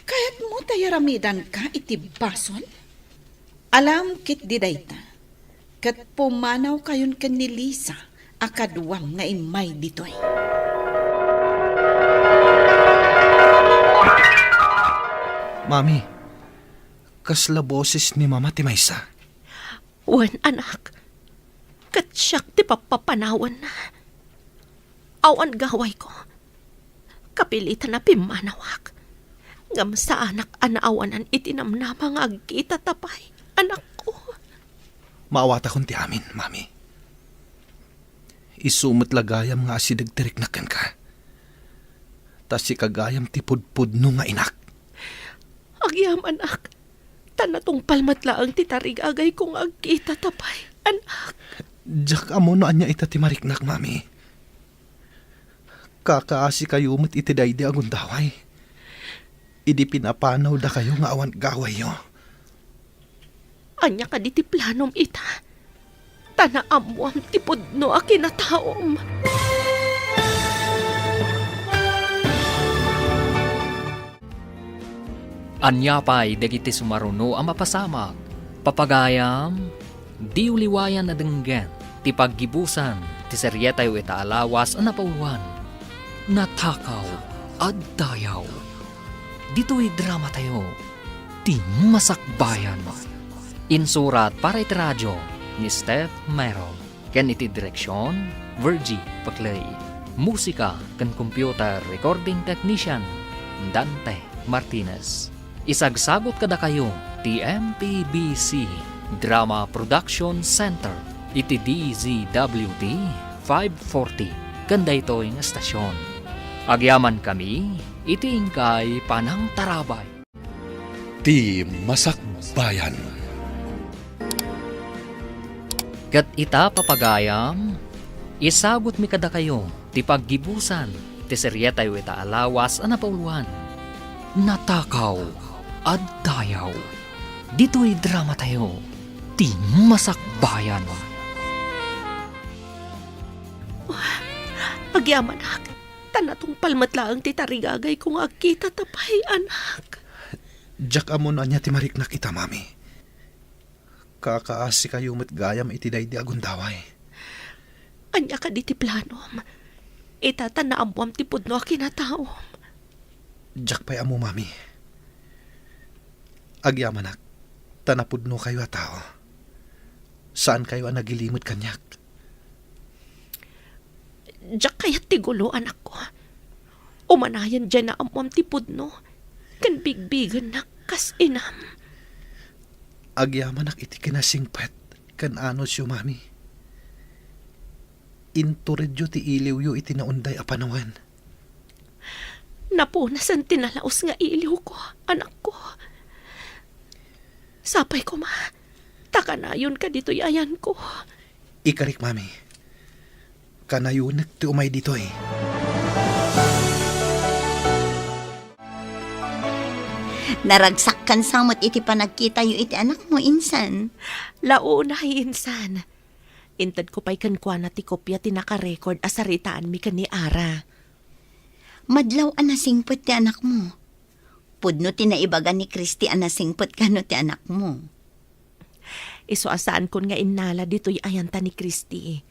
Kayatmo ta yaramidanka iti basol? Alam ketdi dayta, ket pumanawkayon ken ni Lisa a kaduam nga immay ditoy. Mami, kasla boses ni Mama ti maysa. Wen, anak, ket siak ti pappapanawenna. Awan gawayko. Kapilitan a pimmanawak. Ngem saanak a naawanan iti namnama nga agkitata pay, anakko. Maawatakon ti amin, Mami. Isu met la gayam nga asideg ti riknak kenka. Ta sika gayam ti pudpudno nga inak. Agyamanak, ta natungpal met laeng ti tarigagayko nga agkitata pay, anak. Diak ammo no ania ita ti mariknak, Mami. Kakaasikayo met iti daydi a gundaway. Idi pinapanawdakayo nga awan gawayyo. Ania kadi ti planom ita? Ta naammoam ti pudno a kinataom. Ania pay dagiti sumaruno a mapasamak? Papagayam, diyo liwayan a denggen ti paggibusan ti serietayo ita a lawas a napauluan, Natakaw a Dayaw. Ditoy dramatayo, Ti Masakbayan. Insurat para iti radio ni Steph Merong. Ken iti direksion, Virgie Paclay. Musika ken computer recording technician, Dante Martinez. Isagsagut kadakayo ti M P B C Drama Production Center iti D Z W T five forty ken daytoy nga estasion. Agyamankami iti inkay panangtarabay. Ti Masakbayan. Ket ita, papagayam, isagutmi kadakayo ti paggibusan ti serietayo ita a lawas a napauluan, Natakaw a Dayaw. Ditoy dramatayo, Ti Masakbayan. Agyamanak, ta natungpal met laeng ti tarigagayko nga agkitata pay, anak. Diak ammo no ania ti mariknak ita, Mami. Kakaasikayo met gayam iti daydi a gundaway. Ania kadi ti planom? Ita ta naammoam ti pudno a kinataom. Diak pay ammo, Mami. Agyamanak, ta napudnokayo a tao. Saankayo a nagilimed kaniak. Diak kayat ti gulo, anakko. Umanayen diay naammoam ti pudno, ken bigbigennak kas inam. Agyamanak iti kinasingpet ken anusyo, Mami. Inturedyo ti iliwyo iti naunday a panawen. Napunasen ti nalaus nga iliwko, anakko. Sapay koma, ta kanayonka ditoy ayanko. Ikarik, Mami. Kanayonek ti umay ditoy. Naragsakkan sa met iti panagkitayo iti anakmo, insan. Launay, insan. Intedko pay kenkuana ti kopia ti nakarecord a saritaanmi ken ni Ara. Madlaw a nasingpet ti anakmo. Pudno ti naibaga ni Christy a nasingpet kano ti anakmo. Isu a saankon nga innala ditoy ayanta ni Christy,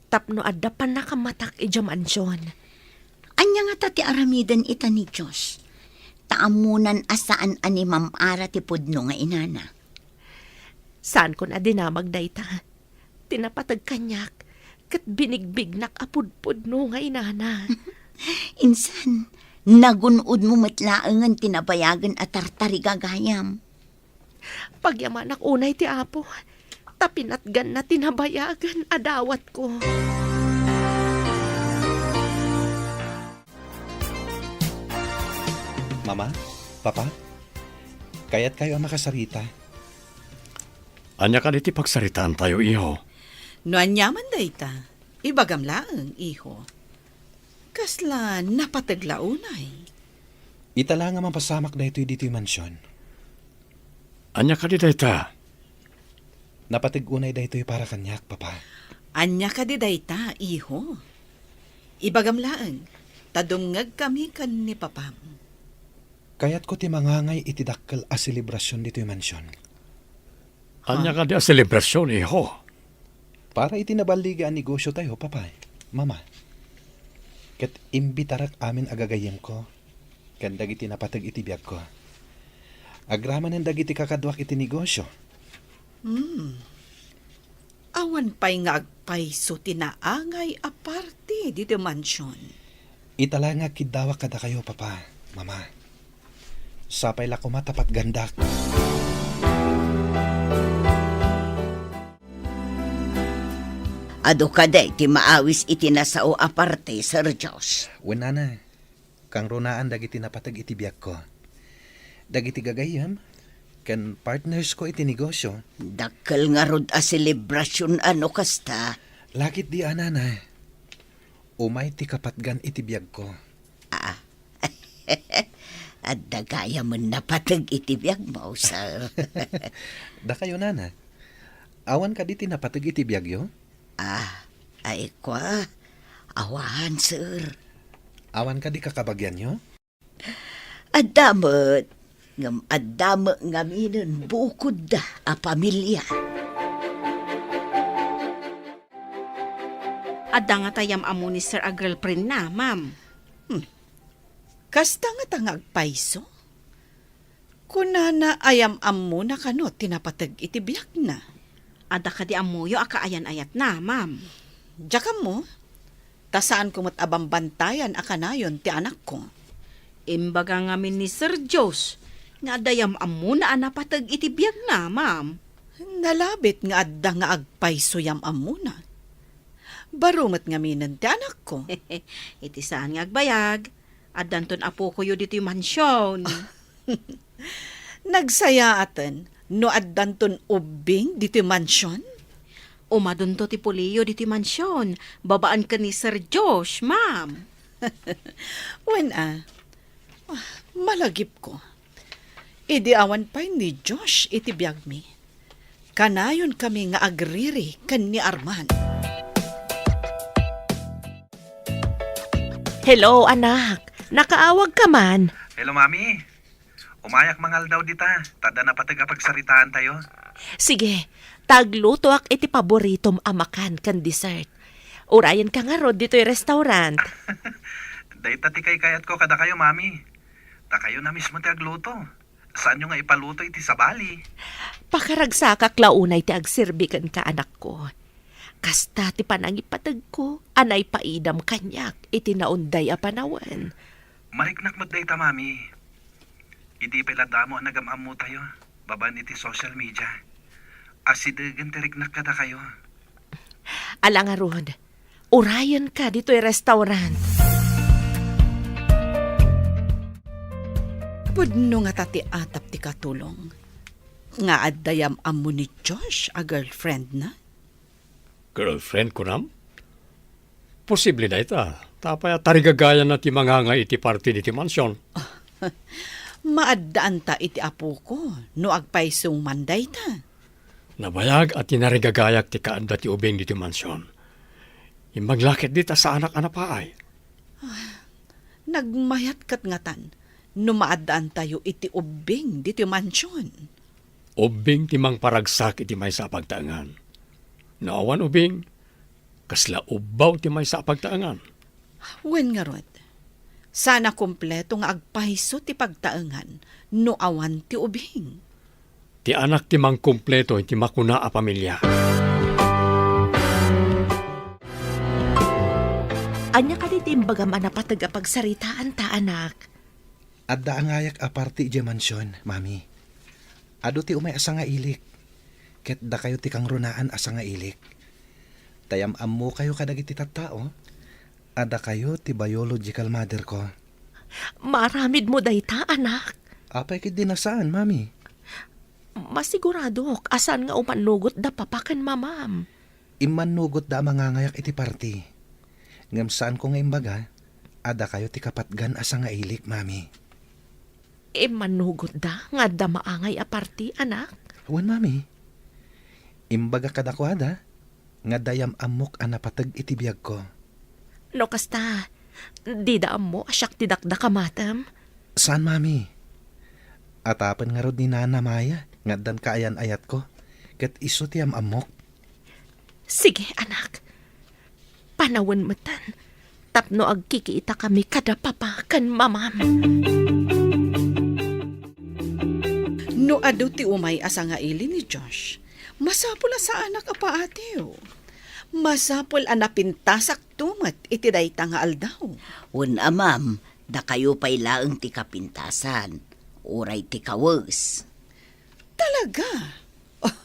tapno adda pannakamatak idiay mansion. Ania ngata ti aramiden ita ni Dios? Ta ammonan a saan a ni Ma'am Ara ti pudno nga inana. Saankon a dinamag dayta. Ti napateg kaniak, ket binigbignak a pudpudno nga inana. Insan, nagun-odmo met laengen ti nabayagen a tartarigagayam. Pagyamanak unay ti Apo, ta pinatganna ti nabayagen a dawatko. Mama, Papa, kayatkayo a makasarita? Ania kadi ti pagsaritaantayo, iho? No aniaman dayta, ibagam laeng, iho. Kasla napateg la unay? Ita la nga mapasamak daytoy ditoy mansion. Ania kadi dayta? Napateg unay daytoy para kaniak, Papa. Ania kadi dayta, iho? Ibagam laeng, ta dumngegkami ken ni Papam. Kayatko ti mangangay iti dakkel a selebrasion ditoy mansion. Ania kadi a selebrasion, iho? Para iti naballiga a negosiotayo, Papa, Mama. Ket imbitarak amin a gagayyemko ken dagiti napateg iti biagko. Agramanen dagiti kakaduak iti negosio. Hmm. Awan pay nga agpayso ti naangay a parti ditoy mansion. Ita la nga agkiddawak kadakayo, Papa, Mama. Sapay la koma ta patgandak. Adu kadi ti maawis iti nasao a parti, Sir Josh? Wen, Nana. Kangrunaan dagiti napateg iti biagko. Dagiti gagayyem ken partnersko iti negosio. Dakkel ngarud a selebrasion a no kasta. La ketdi a, Nana. Umay ti kapatgan iti biagko. Ah. Adda gayamen napateg iti biagmo, sir. Dakayo, Nana. Awan kadi ti napateg iti biagyo? Ah, ay kua. Awan, sir. Awan kadi kakabagianyo? Adda met, ngem adda met ngaminen bukodda a pamilia. Adda ngata yam-ammo ni sir a girlfriendna, ma'am. Hmm. Kasta ngata nga agpayso? Kunana a yam-ammona kano ti napateg iti biagna. Adda kadi ammoyo a kaayan-ayatna, ma'am? Diak ammo. Ta saanko met a bambantayan a kanayon ti anakko. Imbaga ngamin ni Sir Josh nga adda yam-ammona a napateg iti biagna, ma'am. Nalabit nga adda nga agpayso yam-ammona. Baro met ngaminen ti anakko. Iti saan nga agbayag, addanton apokoyo ditoy mansion. Nagsayaaten no addanton ubbing ditoy mansion? Umadunto ti puliyo ditoy mansion, babaen ken ni Sir Josh, ma'am. Wen a, ah, malagipko. Idi awan pay ni Josh iti biagmi, kanayonkami nga agriri ken ni Arman. Hello, anak. Nakaawagka man? Hello, Mami. Umayak mangaldaw dita, ta adda napateg a pagsaritaantayo. Sige, ta aglutoak iti paboritom a makan ken dessert. Urayenka ngarud ditoy restaurant. Dayta ti kaykayatko kadakayo, Mami. Dakayo na mismo ti agluto. Saanyo nga ipaluto iti sabali. Pakaragsakak la unay ti agserbi kenka, anakko. Kasta ti panangipategko a naipaidam kaniak iti naunday a panawen. Mariknak met dayta, Mami. Idi pay la damo a nagam-ammotayo babaen iti social media, asidegen ti riknak kadakayo. Ala ngarud, urayenka ditoy restaurant. Pudno ngata ti atap ti katulong. Nga adda yam-ammo ni Josh a girlfriendna? Girlfriend, kunam? Posible dayta. Ta apay a tarigagayanna ti mangangay iti party ditoy mansion? Maaddaanta iti apoko no agpayso man dayta. Nabayag a tinarigagayak ti kaadda ti ubing ditoy mansion. Imbag la ketdi ta saanak a napaay. Nagmayat ket ngatan no maaddaantayo iti ubbing ditoy mansion. Ubbing ti mangparagsak iti maysa a pagtaengan. No awan ubbing, kasla ubbaw ti maysa a pagtaengan. Wen ngarud, saan a kompleto nga agpayso ti pagtaengan no awan ti ubbing. Ti anak ti mangkompleto iti makuna a pamilia. Ania kadi ti imbagam a napateg a pagsaritaanta, anak? Adda angayak a party idiay mansion, Mami. Adu ti umay a sangailik, ket dakayo ti kangrunaan a sangailik. Ta yam-ammokayo kadagiti tattao a dakayo ti biological mother ko. Maaramidmo dayta, anak? Apay ketdi a saan, Mami? Masiguradok a saan nga umannugot da papa ken mamam. Immannugotda a mangangayak iti party. Ngem saanko nga imbaga a dakayo ti kapatgan a sangailik, Mami. Immannugotda nga adda maangay a party, anak? Wen, Mami. Imbaga kadakuada nga adda yam-ammok a napateg iti biagko. No kasta, dida ammo a siak ti dakdak a matem? Saan, Mami. Atapen ngarud ni Nana Maya nga addan kaayan-ayatko, ket isu ti yam-ammok. Sige, anak. Panawen metten tapno agkikiitakami kada papa ken mamam. No adu ti umay a sangaili ni Josh, masapul a saanak a paatiw. Masapul a napintasakto met iti dayta nga aldaw. Wen a, ma'am, dakayo pay laeng ti kapintasan, uray ti kawes. Talaga? Oh,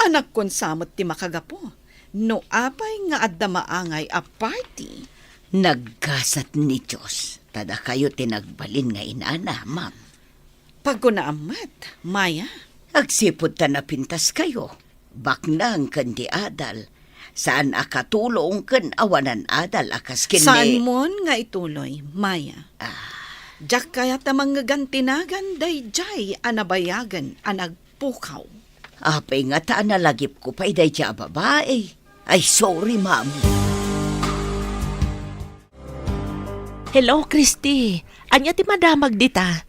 anakkon sa met ti makagapu no apay nga adda maangay a party. Naggasat ni Dios, ta dakayo ti nagbalin nga inana, ma'am. Pagunaam met, Maya. Agsipud ta napintaskayo, baknang ken di adal, saan a katulong ken awanan adal a kas ken ni... Saanmon nga ituloy, Maya. Ah. Diak kayat a mangngegantinagan daydiay a nabayagen a nagpukaw. Apay ngata a nalagipko pay daydiay a babai? Ay, sorry, ma'am. Hello, Christy. Ania ti madamag dita?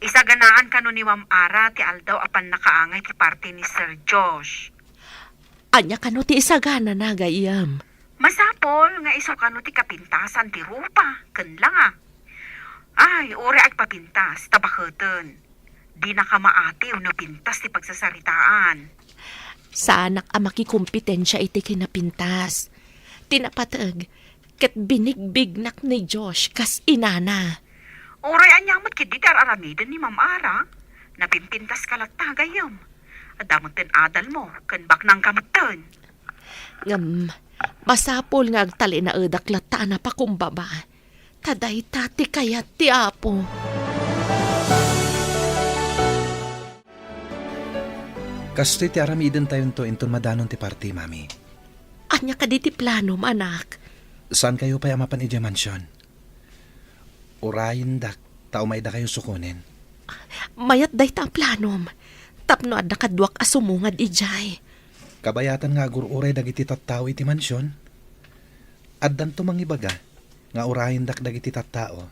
Isaganaan kano ni Ma'am Ara ti aldaw a pannakaangay ti party ni Sir Josh. Ania kano ti isaganana, gayyem? Masapul nga isu kano ti kapintasan ti rupa ken langa. Ay, uray agpapintas, ta baketen. Dinaka maatiw no pintas ti pagsasaritaan. Saanak a makikompetensia iti kinapintas. Ti napateg, ket binigbignak ni Josh kas inana. Uray ania met ketdi ti ar-aramiden ni Ma'am Ara? Napimpintaska latta, gayyem. Adda metten adalmo, ken baknangka metten. Ngem, masapul nga agtalinaedak latta a napakumbaba. Ta dayta ti kayat ti Apo. Kastoy ti aramidentayonto inton madanon ti party, Mami. Ania kadi ti planom, anak? Saankayo pay a mapan idiay mansion. Urayendak ta umaydakayo sukonen. Mayat dayta a planom, tapno adda kaduak a sumungad idiay. Kabayatan nga agur-uray dagiti tattao iti mansion. Addanto mangibaga nga urayendak dagiti tattao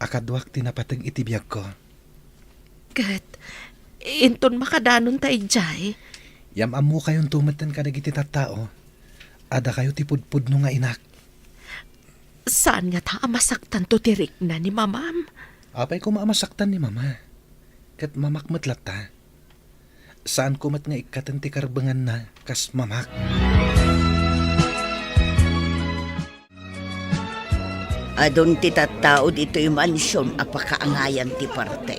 a kaduak ti napateg iti biagko. Ket inton makadanonta idiay? Yam-ammokayonto metten kadagiti tattao a dakayo ti pudpudno nga inak. Saan ngata a masaktanto ti rikna ni mamam? Apay koma a masaktan ni mama. Ket mamak met latta. Saanko met nga ikkaten ti karbenganna kas mamak. Adun ti tattao ditoy mansion a pakaangayan ti parte.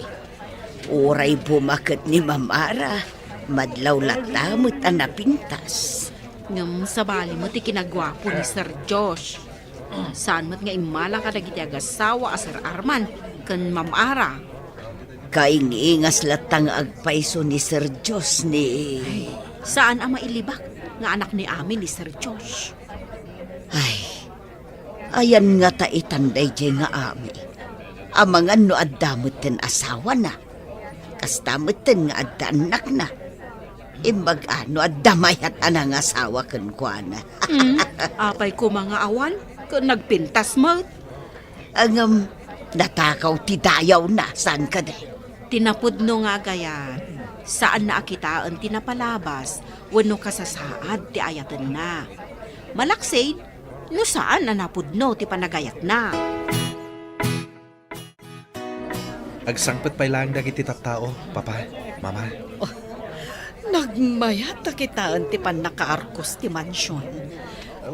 Uray bumaket ni Ma'am Ara, madlaw latta met a napintas. Ngem sabali met ti kinaguapo ni Sir Josh. Saan met nga immala kadagiti agassawa a Sir Arman ken Ma'am Ara. Kaingingas latta nga agpayso ni Sir Josh ni... Saan a mailibak nga anak ni Ami ni Sir Josh. Ay, ayan ngata itan daydiay nga Ami. Amangan no adda metten asawana. Kasta metten nga adda annakna. Imbag a no adda mayat a nangasawa kenkuana. Hmm? Apay koma nga awan? Ket nagpintas met. Ngem, natakaw ti dayawna, saan kadi? Ti napudno nga agayan, saanna a kitaen ti napalabas wenno kasasaad ti ayatenna. Malaksid, no saan a napudno ti panagayatna. Agsangpet pay laeng dagiti tattao, Papa, Mama. Oh, nagmayat a kitaen ti pannakaarkos ti mansion.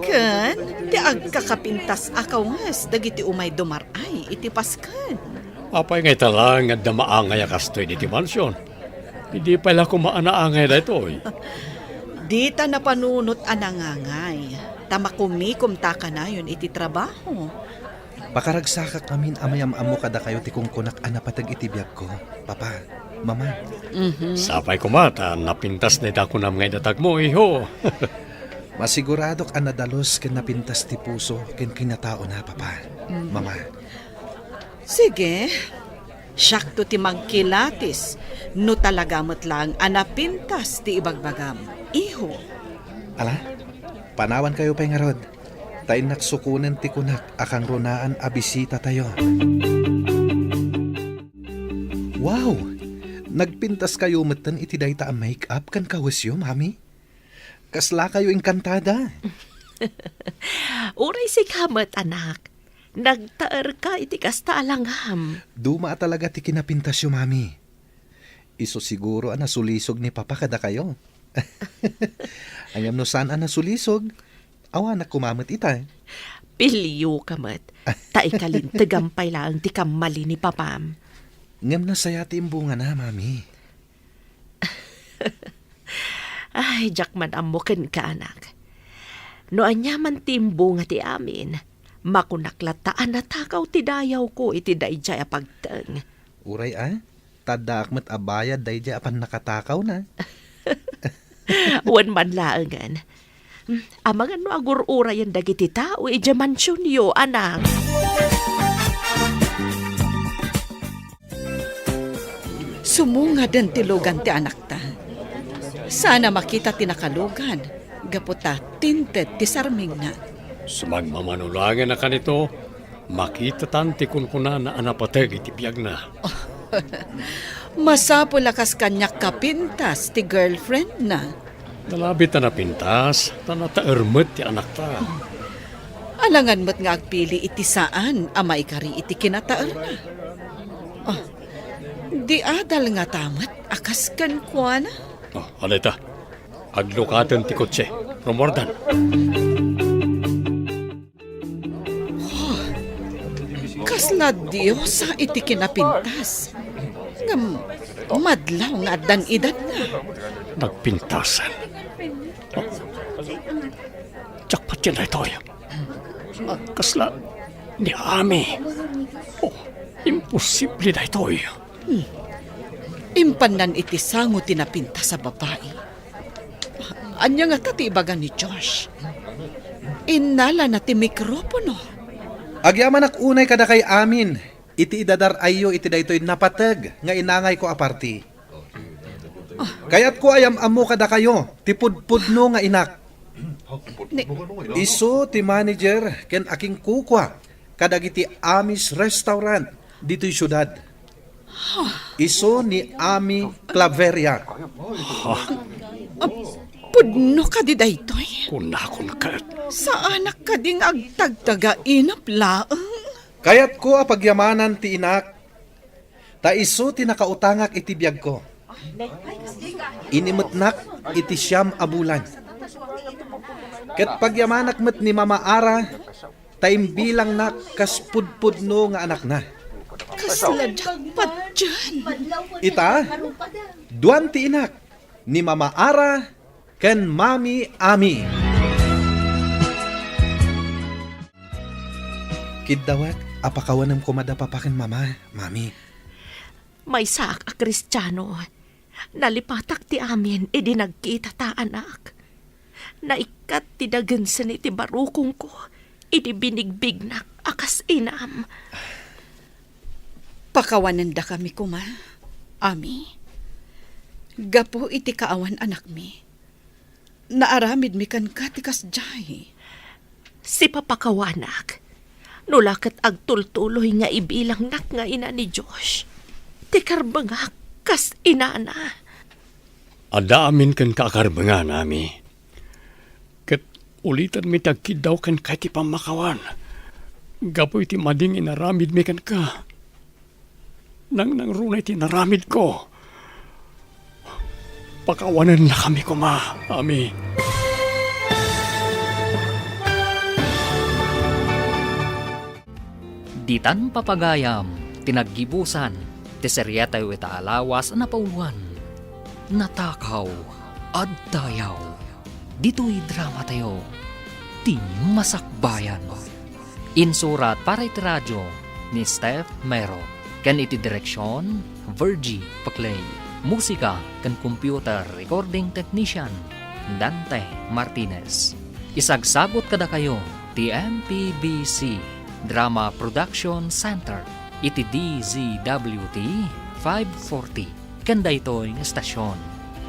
Ken ti agkakapintas a kawnges dagiti umay dumar-ay iti pasken. Apay nga ita laeng nga adda maangay a kastoy ditoy mansion? Idi pay la koma a naangay daytoy. Dita napanunot a nangangay, ta makumikomta kanayon iti trabaho. Pakaragsakak ngamin a mayam-ammo kadakayo ti kunkunak a napateg iti biagko, Papa, Mama. Mhm. Sapay koma ta napintas dayta kunam nga idatagmo, iho. Masiguradok a nadalus ken napintas ti puso ken kinataona, Papa, Mhm. Mama. Sige, siakto ti mangkilatis no talaga met laeng a napintas ti ibagbagam, iho. Ala, panawankayo pay ngarud. Ta innak sukonen ti kunak a kangrunaan a bisitatayo. Wow! Nagpintaskayo metten iti dayta a make-up ken kawesyo, Mami? Kaslakayo inkantada? Uray sika met, anak. Nagtaerka iti kasta a langam. Duma a talaga ti kinapintasyo, Mami. Isu siguro a nasulisog ni Papa kadakayo. Ngem no saan a nasulisog, awanak koma met ita. Pilioka met, ta ikalintegam pay laeng ti kammali ni Papam. Ngem nasayaat ti imbungana, Mami. Ay, diak man ammo kenka, anak. No aniaman ti imbunga ti amin, makunak latta a natakaw ti dayawko iti daydiay a pagteng. Uray a, ta addaak met a bayad daydiay a pannakatakawna. Wen man laengen. Amangan no agur-urayen dagiti tao idiay mansionyo, anak. Sumungaden ti lugan ti anakta. Saan a makita ti nakalugan, gapu ta tinted ti sarmingna. Sumagmamano laengen a kanito, makitatan ti kunkunana a napateg iti biagna. Masapul a kas kaniak kapintas ti girlfriendna. Nalabit a napintas, ta nataer met ti anakta. Alangan met nga agpili iti saan a maikari iti kinataerna. Ah, di adal ngata met a kas kenkuana? Ah, ala ita. Aglukaten ti kotse. Rummuardan. Oh, kasla diosa iti kinapintas. Ngem madlaw nga addan edadna. Nagpintasan. Oh. Diak patien daytoy. Kasla ni Ami. Oh, imposible daytoy. Hmm. Impannan iti sango ti napintas a babai. Ania ngata ti ibaga ni Josh? Innalana ti mikropono. Agyamanak unay kadakay amin iti idadar-ayyo iti daytoy napateg nga inangayko a parti. Kayatko a yam-ammo kadakayo ti pudpudno nga inak. Ni- Isu ti manager ken akinkukua kadagiti Amis Restaurant ditoy siudad. Isu ni Ami Claveria. Ah, pudno kadi daytoy? Kunakon ket. Saanak kadi nga agtagtagainep laeng? Kayatko a pagyamanan ti inak, ta isu ti nakautangak iti biagko. Inimetnak iti siam a bulan. Ket pagyamanak met ni Mama Ara, ta imbilangnak kas pudpudno nga anakna. Kasla diak patien. Ita, duan ti inak, ni Mama Ara ken Mami Ami. Kiddawek a pakawanem koma da Papa ken Mama, Mami. Maysaak a Kristiano. Nalipatak ti amin idi nagkitata, anak. Naikkat ti dagensen iti barukongko idi binigbignak a kas inam. Pakawanendakami koma, Ami. Gapu iti kaawan anakmi, naaramidmi kenka ti kasdiay. Sipapakawanak, no la ket agtultuloy nga ibilangnak nga ina ni Josh, ti karbengak kas inana. Adda amin kenka a karbengan, Ami. Ket ulitanmi ti agkiddaw kenka iti pammakawan gapu iti madi nga inaramidmi kenka. Nangnangruna iti inaramidko. Pakawanennakami koma, Ami. Ditan papagayam ti naggibusan ti seriatayo ita a lawas a napauluan, Natakaw a Dayaw. Ditoy dramatayo, ti masakbayan. Insurat para iti radio ni Steph Mero, ken iti direksion, Virgie Paclay. Musika ken computer recording technician, Dante Martinez. Isagsagut kadakayo ti M P B C Drama Production Center iti D Z W T five forty ken daytoy nga estasion.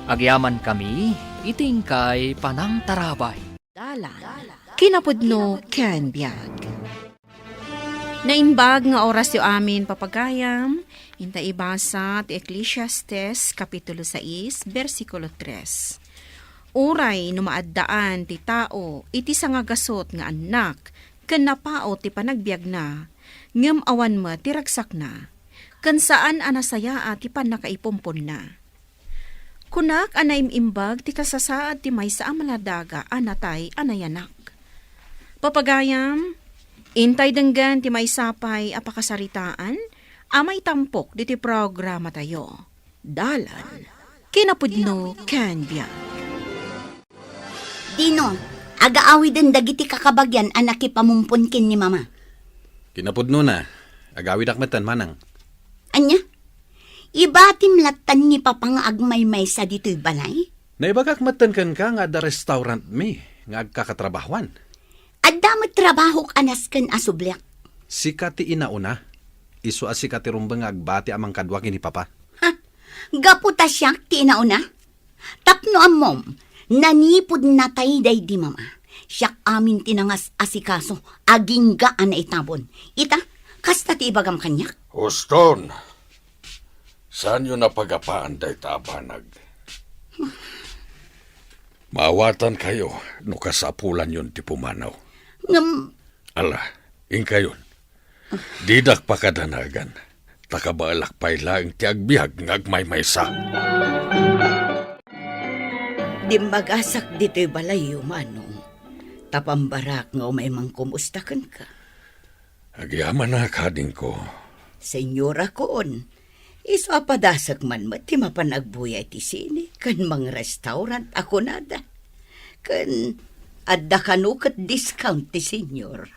Agyamankami iti inkay panangtarabay. Dalan. Kinapudno ken biag. Naimbag nga orasyo amin, papagayam, inta ibasa ti Eclesiastes, Kapitulo sais, bersikulo tres. Uray no maaddaan ti tao iti sangagasut nga annak ken napaut ti panagbiagna, ngem awan met ti ragsakna, ken saan a nasayaat ti pannakaipumponna. Kunak a naim-imbag ti kasasaad ti maysa a maladaga a natay a nayanak. Papagayam, intay denggen ti maysa pay a pakasaritaan a maitampok ditoy programatayo. Dalan, kinapudno ken biag. Dino, agaawiden dagiti kakabagian a nakipamumpon ken ni Mama. Kinapudnona, agawidak metten, Manang. Ania? Ibatim lattan ni Papa nga agmaymaysa ditoy balay? Naibagak metten kenka nga adda restaurantmi nga agkakatrabahuan. Adda met trabahok a nasken a subliak. Sika ti inauna. Isu a sika ti rumbeng nga agbati a mangkadua ken ni Papa. Ha? Gapu ta siak ti inauna? Tapno ammom, nanipud natay daydi Mama, siak amin ti nangas-asikaso, agingga a naitabon. Ita, kasta ti ibagam kaniak? Uston, saanyo napagapaan dayta a banag. Maawatankayo no kasapulanyon ti pumanaw. Ngem Ala, inkayon. Didak pakadanagan, ta kabaelak pay laeng ti agbiag nga agmaymaysa. Dimmagasak ditoy balayyo, Manong. Ta pambarak nga umay mangkumusta kenka. Agyamanak, adingko. Senyorakon, isu a padasek man met ti mapan agbuya iti sine ken mangrestaurant a kunada. Ken adda kano ket discount ti senyor.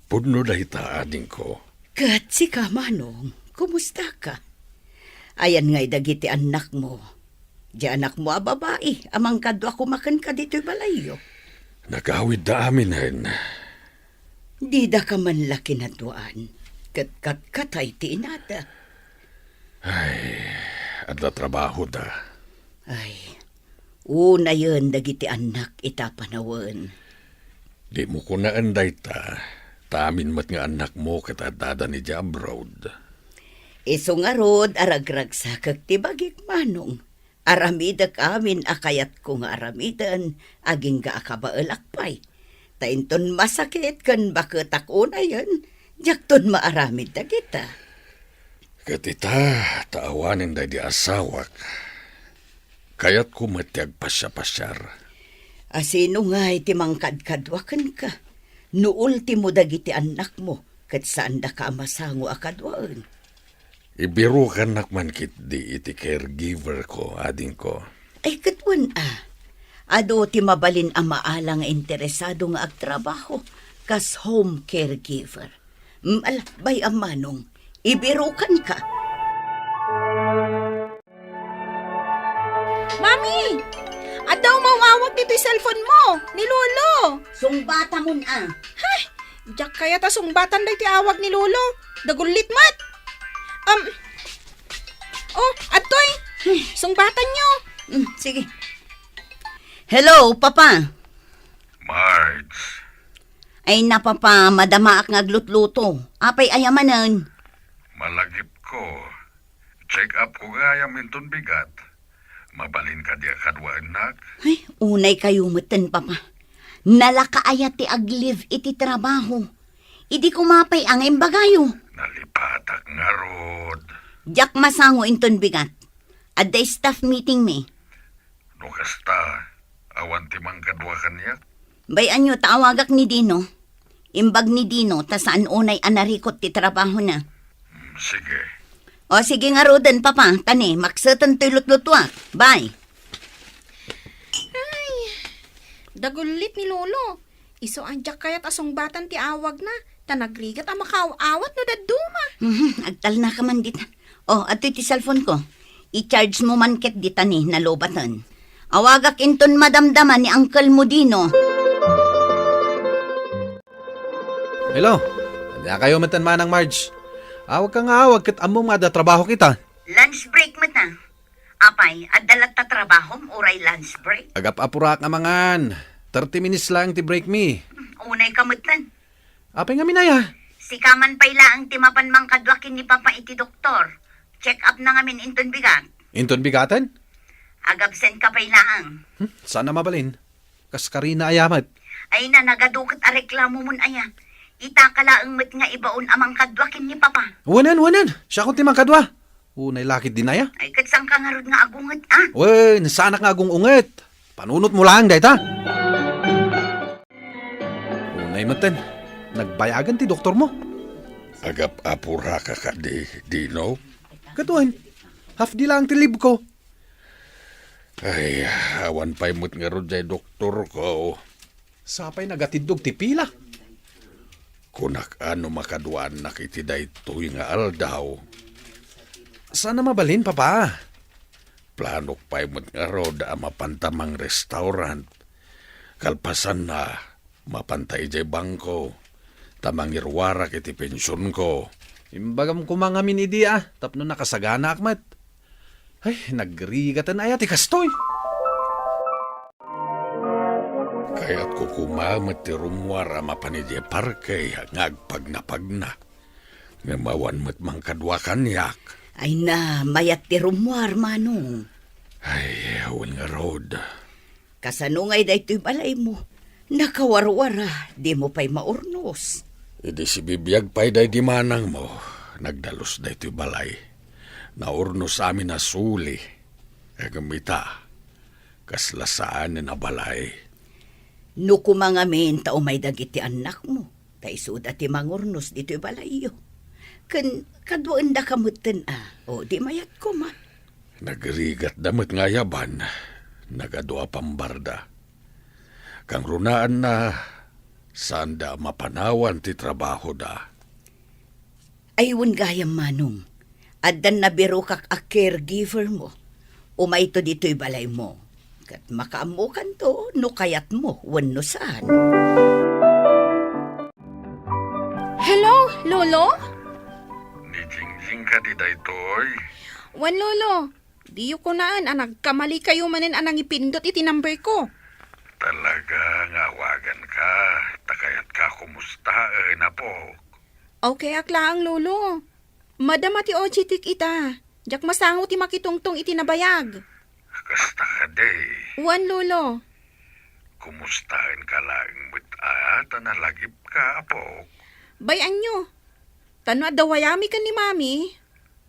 Pudno dayta, adingko. Ket sika, Manong, kumustaka? Ayan ngay dagiti annakmo? Di anakmo a babai a mangkadua koma kenka ditoy balayyo? Nagawidda aminen. Didaka man la kinaduaan, ket katkatay ti inada. Ay, adda trabahoda. Ay, unayen dagiti annak ita panawen. Dimo kunaen dayta, ta amin met nga annakmo ket addada idiay abroad. Isu ngarud a ragragsakek ti bagik, Manong. Aramidek amin a kayatko nga aramiden, agingga a kabaelak pay. Ta inton masakit ken baketak unayen, diakton maaramid dagita. Ket ita, ta awanen daydi asawak, kayatko met ti agpasiapasiar. A sino ngay ti mangkadkadua kenka? No ultimo dagiti annakmo, ket saandaka a masango a kaduaen. Ibirukannak man ketdi iti caregiver ko, adingko. Ay, ket wen a. Adu ti mabalin a maala nga interesado nga agtrabaho kas home caregiver. Mm, ala, bay-am, Manong, ibirukanka. Mami! Adda umaw-awag ditoy cellphone mo, ni Lolo. Sungbatamon a. Hay! Diak kayat a sungbatan daytoy awag ni Lolo. Dagullit met. Um, oh, adtoy. Sungbatanyo. Mm, sige. Hello, Papa. Marge. Ay na, Papa, madamaak nga aglutluto. Apay aya manen? Malagipko. Check up ko gayam inton bigat. Mabalin kadi a kaduaennak? Ay, unay kayo metten, Papa. Nalaka aya ti ag-leave iti trabaho. Idi kumapay a nga imbagayo. Nalipatak ngarud. Diak masango inton bigat. Adda staff meeting mi. No kasta, awan ti mangkadua kaniak? Bay-anyo ta awagak ni Dino. Imbag ni Dino ta saan unay a narikot ti trabahona. Hmm, sige. O, sige ngaruden, Papa. Tani, makseten toy lutlutuak. Bye. Ay, dagullit ni Lolo. Isu a diak kayat a sungbatan ti awagna, ta nagrigat a makaaw-awat no dadduma. Mhm, agtalna ka man dita. Oh, adtoy ti cellphone ko. I-charge mo man ket dita ni nalubaten. Awagak inton madamdama ni Uncle mo Dino. Hello. Ania kayo metten, Manang Marge? Awag ka nga awag ket ammom nga adda trabaho kita. Lunch break met a. Apay, adda latta trabahom uray lunch break? Agap-apurak a mangan. Thirty minutes lang ti break mi. Unay ka metten. Apay ngamin aya? Sika man pay laeng ti mapan mangkadua ken ni Papa iti doktor. Check up na ngamin inton bigat. Inton bigaten? Agabsent ka pay laeng. Hmm, saan a mabalin? Kas karina aya met. Ay na, nagadu ket a reklamomon aya. Ita ka laeng met nga ibaon a mangkadua ken ni Papa. Wanen, wanen. Siakon ti mangkadua. Unay lakit din aya. Ay, ket saan ka ngarud nga agunget, a? Wen, saanak nga agung-unget. Panunot mo laeng dayta. Unay metten, nagbayagan ti doktor mo. Agap-apuraka kadi, Dino? Ket wen, half day lang ti leave ko. Ay, awan pay met ngarud jay doktor ko. Sapay nagatiddog ti pila. Kunak a no makaduaannak iti daytoy nga aldaw. Saan a mabalin, Papa? Planok pay met ngarud a mapanta mangrestaurant. Kalpasanna, mapanta idiay bangko, ta mangiruarak iti pensionko. Imbagam koma ngamin idi, a, tapno nakasaganaak met. Ay, nagrigaten aya ti kastoy. Kayatko koma met ti rummuar a mapan idiay parke nga agpagnapagna. Ngem awan met mangkadua kaniak. Ay na, mayat ti rummuar, Manong. Ay, wen ngarud. Kasano ngay daytoy balaymo? Nakawarwara, dimo pay maurnos. Idi sibibiag pay daydi manangmo, nagdalus daytoy balay. Naurnos amin a suli. Ngem ita, kasla saanen a balay. No koma ngamin ta umay dagiti annakmo, ta isuda ti mangurnos ditoy balayyo. Ken kaduaendaka metten a, o di mayat koma. Nagrigatda met nga ayaban, nagadu a pambarda. Kangrunaanna, saanda a mapanawan ti trabahoda. Ay, wen gayam, Manong, addan nabirokak a caregiver mo. Umayto ditoy balaymo. Ket makaammokanto no kayatmo wenno saan. Hello, Lolo? Ni Jingjing kadi daytoy? Wen, Lolo. Diyo kunaen a nagkamalikayo manen a nangipindot iti number ko. Talaga nga awaganka, ta kayatka kumustaen, apok. Okay ak laeng, Lolo. Madama ti O G tik ita. Diak masango ti makitungtong iti nabayag. Kasta kadi? Wen, Lolo. Kumustaenka laeng met a ta nalagipka, apok? Bay-anyo. Ta no adda wayami ken ni Mami,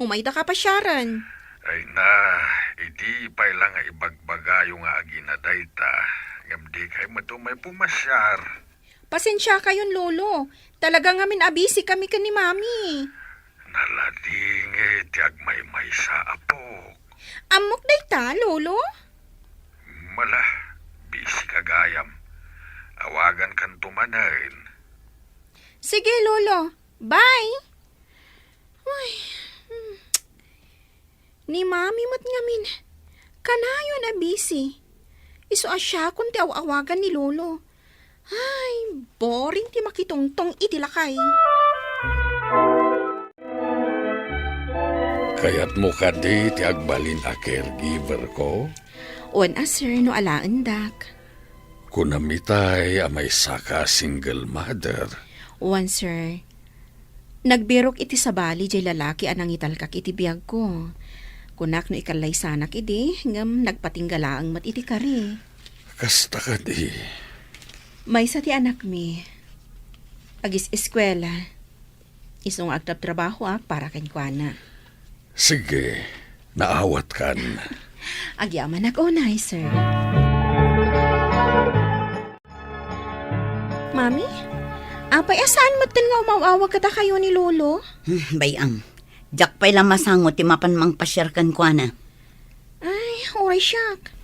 umaydaka pasiaren. Ay na, idi pay la nga ibagbagayo nga agina dayta, ngem dikay met umay pumasiar. Pasensiakayon, Lolo. Talaga ngamin a busy kami ken ni Mami. Naladingit ti agmaymaysa, apok. Ammok dayta, Lolo? Mala, busy ka gayam. Awagankanto manen. Sige, Lolo. Bye! Uy, hmm. Ni Mami met ngamin. Kanayon a busy. Isu a siakon ti aw-awagan ni Lolo. Ay, boring ti makitungtong iti lakay. Kayatmo kadi ti agbalin a caregiver ko? Wen a, sir, no alaendak. Kunam itay a maysaka a single mother. Wen, sir. Nagbirok iti sabali jay lalaki a nangitalkak iti biagko. Kunak no ikallaysanak idi, ngem nagpatingga laeng met iti kari. Kasta kadi. Maysa ti anakmi. Agis-eskuela. Isu nga agtrabtrabahoak para kenkuana. Sige, naawatkan. Agyamanak unay, sir. Mami, apay a saan metten nga umaw-awag kadakayo ni Lolo? Hmm, bay-am. Diak pay la masango ti mapan mangpasiar kenkuana. Ay, uray siak.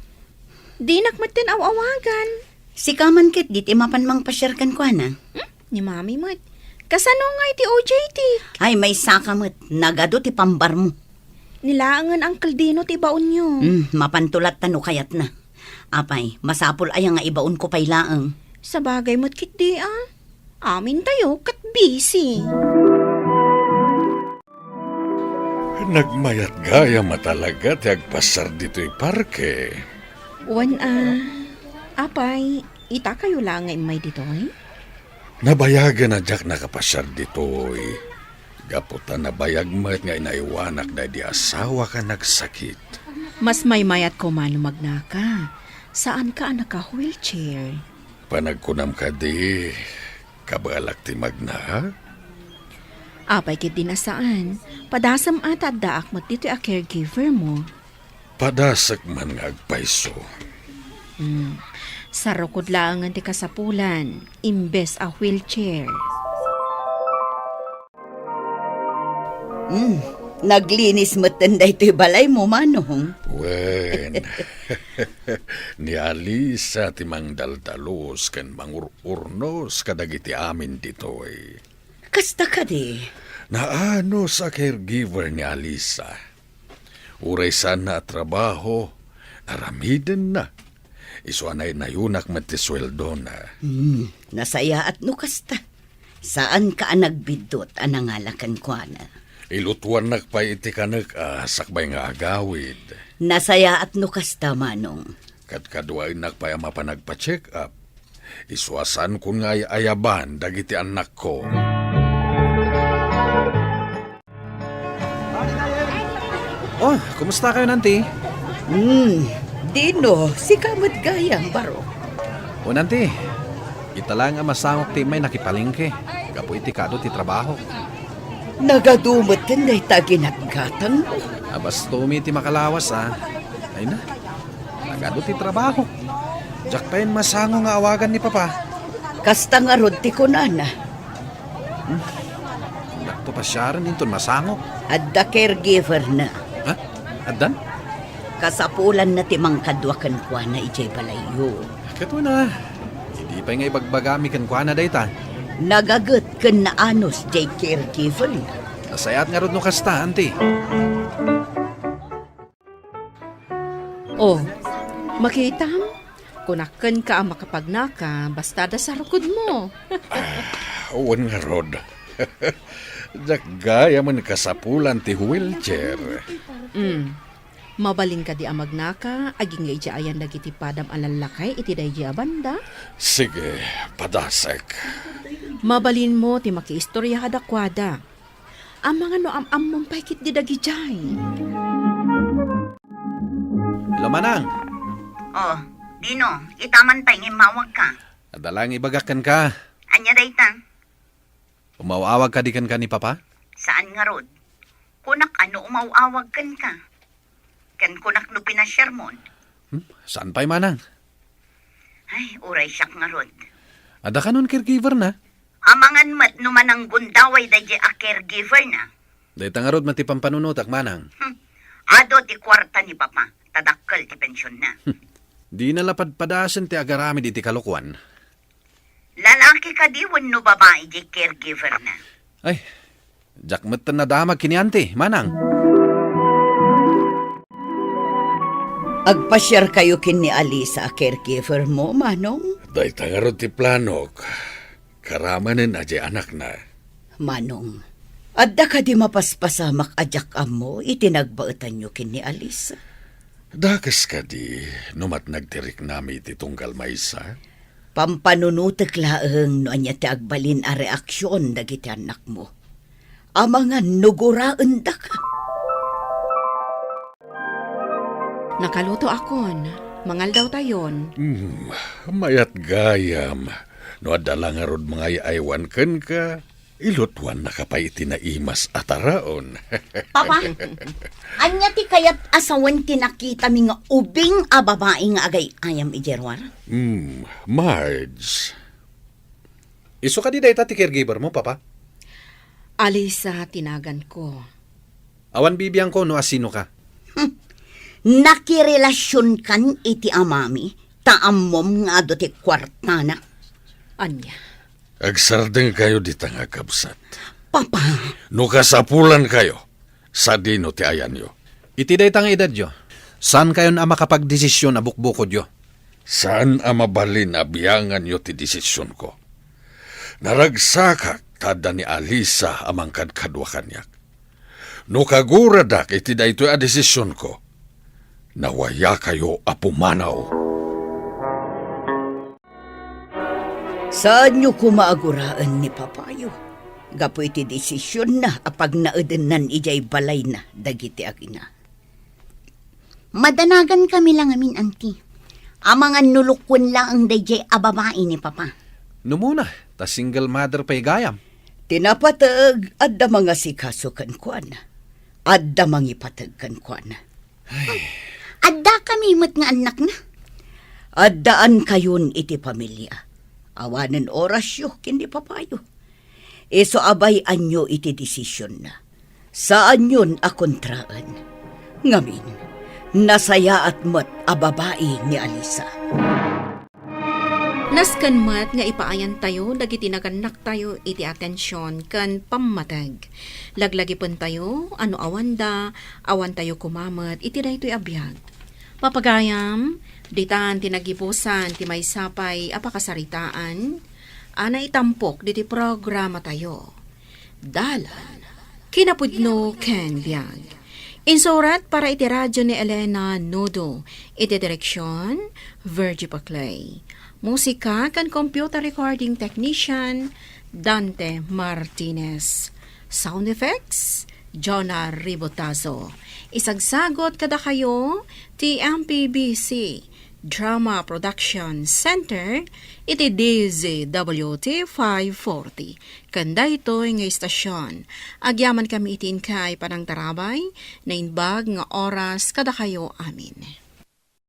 Dinak metten aw-awagan. Sika man ketdi ti mapan mangpasiar kenkuana. Hmm? Ni Mami met. Kasano nga iti O J T? Ay, maysaka met. Nagadu ti pambarmo. Ni laengen Uncle Dino ti ibaonyo. Hmm, mapanto latta no kayatna. Apay, masapul aya nga ibaonko pay laeng? Sabagay met ketdi, a. Amintayo ket busy. Nagmayat gayam a talaga ti agpasiar ditoy parke. Wen a, apay, itakayo la nga immay ditoy? Nabayagen a diak nakapasiar ditoy. Gapu ta nabayag met nga inaiwanak daydi asawak a nagsakit. Mas maymayat koma no magnaka. Saanka a naka-wheelchair. Panagkunam kadi, kabaelak ti magna? Apay ketdi a saan, padasem a ta addaak met ditoy a caregiver mo. Padasek man nga agpayso. Hmm. Sarukod laengen ti kasapulan, imbes a wheelchair. Hmm, naglinis metten daytoy balaymo, Manong. Wen, ni Alisa ti mangdaldalus ken mangur-urnos kadagiti amin ditoy. Kasta kadi? Naanus a caregiver ni Alisa. Uray saanna a trabaho, aramidenna. Isu a naynayunak met ti sueldona. Hmm, nasayaat no kasta. Saanka a nagbiddut a nangala kenkuana. Ilutuannak pay iti kanek a sakbay nga agawid. Nasayaat no kasta, Manong. Kadkaduaennak pay a mapan agpa-check-up. Isu a saankon nga ay-ayaban dagiti annakko. Oh, kumusta kayo, Nanti? Hmm, Dino, sika met gayam, baro. O, Nanti, ita laeng a masangok ti immay nakipalengke gapu iti kaadu ti trabaho. Nagadu metten dayta a ginatgatangmo. Abastomi ti makalawas, a. Ay na, nagadu ti trabaho. Diak pay masango nga awagan ni Papa. Kasta ngarud ti kunana. Hmm. Dakto pasiaren inton masango. Adda caregiver na. Ha? Addan? Kasapulan na ti mangkadua kenkuana idiay balayyo. Kato na. Idi pay nga ibagbagami kenkuana dayta. Nagaget ken naanus diay caregiver na. Nasayaat ngarud no kasta, Auntie. Oh, makitam? Kunak kenka a makapagnaka, basta da sarukod mo. Ah, wen ngarud. Diak gayam a kasapulan ti wheelchair. Mm. Mabalin kadi a magnaka, agingga idiay ayan dagiti padam a lallakay iti daydi a banda? Sige, padasek. Mabalin mo ti makiistorya kadakuada. Amangan no am-ammom pay ketdi dagidiay. Hello, Manang. Oh, Dino, ita man pay nga immawagka. Adda laeng ibagak kenka. Ania dayta? Umaw-awag kadi kenka ni Papa? Saan ngarud? Kunak a no umaw-awag kenka. Ken kunak no pinasiarmon. Hmm? Saan pay, Manang? Ay, uray siak ngarud. Adda kanon caregiver na? Amangan met no mananggundaway daydiay a caregiver na. Dayta ngarud met ti pampanunotak, Manang. Hmm. Adu ti kuarta ni Papa, ta dakkel ti pensionna. Hmm. Dina la padpadasen ti agaramid iti kalokuan. Lalaki kadi wenno babai diay caregiver na? Ay, diak metten nadamag ken ni Auntie, Manang. Agpasiarkayo ken ni Alisa a caregiver mo, Manong? Dayta ngarud ti planok. Karamanen a diay anakna. Manong, adda kadi mapaspasamak a diak ammo iti nagbaetanyo ken ni Alisa? Dakes kadi no matnag ti riknami iti tunggal maysa? Pampanunotek laeng no ania ti agbalin a reaksion dagiti annakmo. Amangan no guraendaka. Nakalutoakon, mangaldawtayon. Hmm, mayat gayam. No adda la ngarud mangay-aywan kenka, ilutuannaka pay iti naimas a taraon. Papa, ania ti kayat a sawen ti nakitami nga ubing a babai nga agay-ayam idiay ruar? Hmm, Marge. Isu kadi dayta ti caregiver mo, Papa? Alisa ti naganko. Awan bibiangko no asinoka. Hmm. Nakirelasionkan iti amami, ta ammom nga adu ti kuartana. Ania? Agsardengkayo dita nga kabsat. Papa. No kasapulankayo, sadino ti ayanyo? Iti dayta nga edadyo, saankayon a makapagdesision a bukbukodyo. Saan a mabalin a bianganyo ti desisionko. Naragsakak ta adda ni Alisa a mangkadkadua kaniak. No kaguradak iti daytoy a desisionko, nawayakayo a pumanaw. Saanyo koma a guraen ni papayo gapu iti desisionna a pagnaedennan idiay balayna dagiti agina. Madanagankami la ngamin, Auntie. Amangan no lukuen laeng daydiay a babai ni Papa. No muna, ta single mother pay gayam. Ti napateg, adda mangasikaso kenkuana. Adda mangipateg kenkuana. Ay. Addakami met nga annakna. Addaankayon iti pamilia. Awanen orasyo ken ni papayo. Isu a bay-anyo iti desisionna. Saanyon a kontraen. Ngamin, nasayaat met a babai ni Alisa. Nasken met nga ipaayantayo dagiti nagannaktayo iti atension ken pammateg. Laglagipentayo a no awanda, awantayo koma met iti daytoy a biag. Papagayam, ditan ti nagibusan ti maysa pay a pakasaritaan a naitampok diti programatayo. Dalan, kinapudno ken biag. Insurat para iti radyo ni Elena Nudo. Iti direksion, Virgie Paclay. Musika ken computer recording technician, Dante Martinez. Sound effects, Jonah Ribotazo. Isagsagot kadakayo ti M P B C Drama Production Center iti D Z W T five forty. Ken daytoy nga istasion, agyamankami iti inkay panangtarabay, naimbag nga oras kadakayo amin.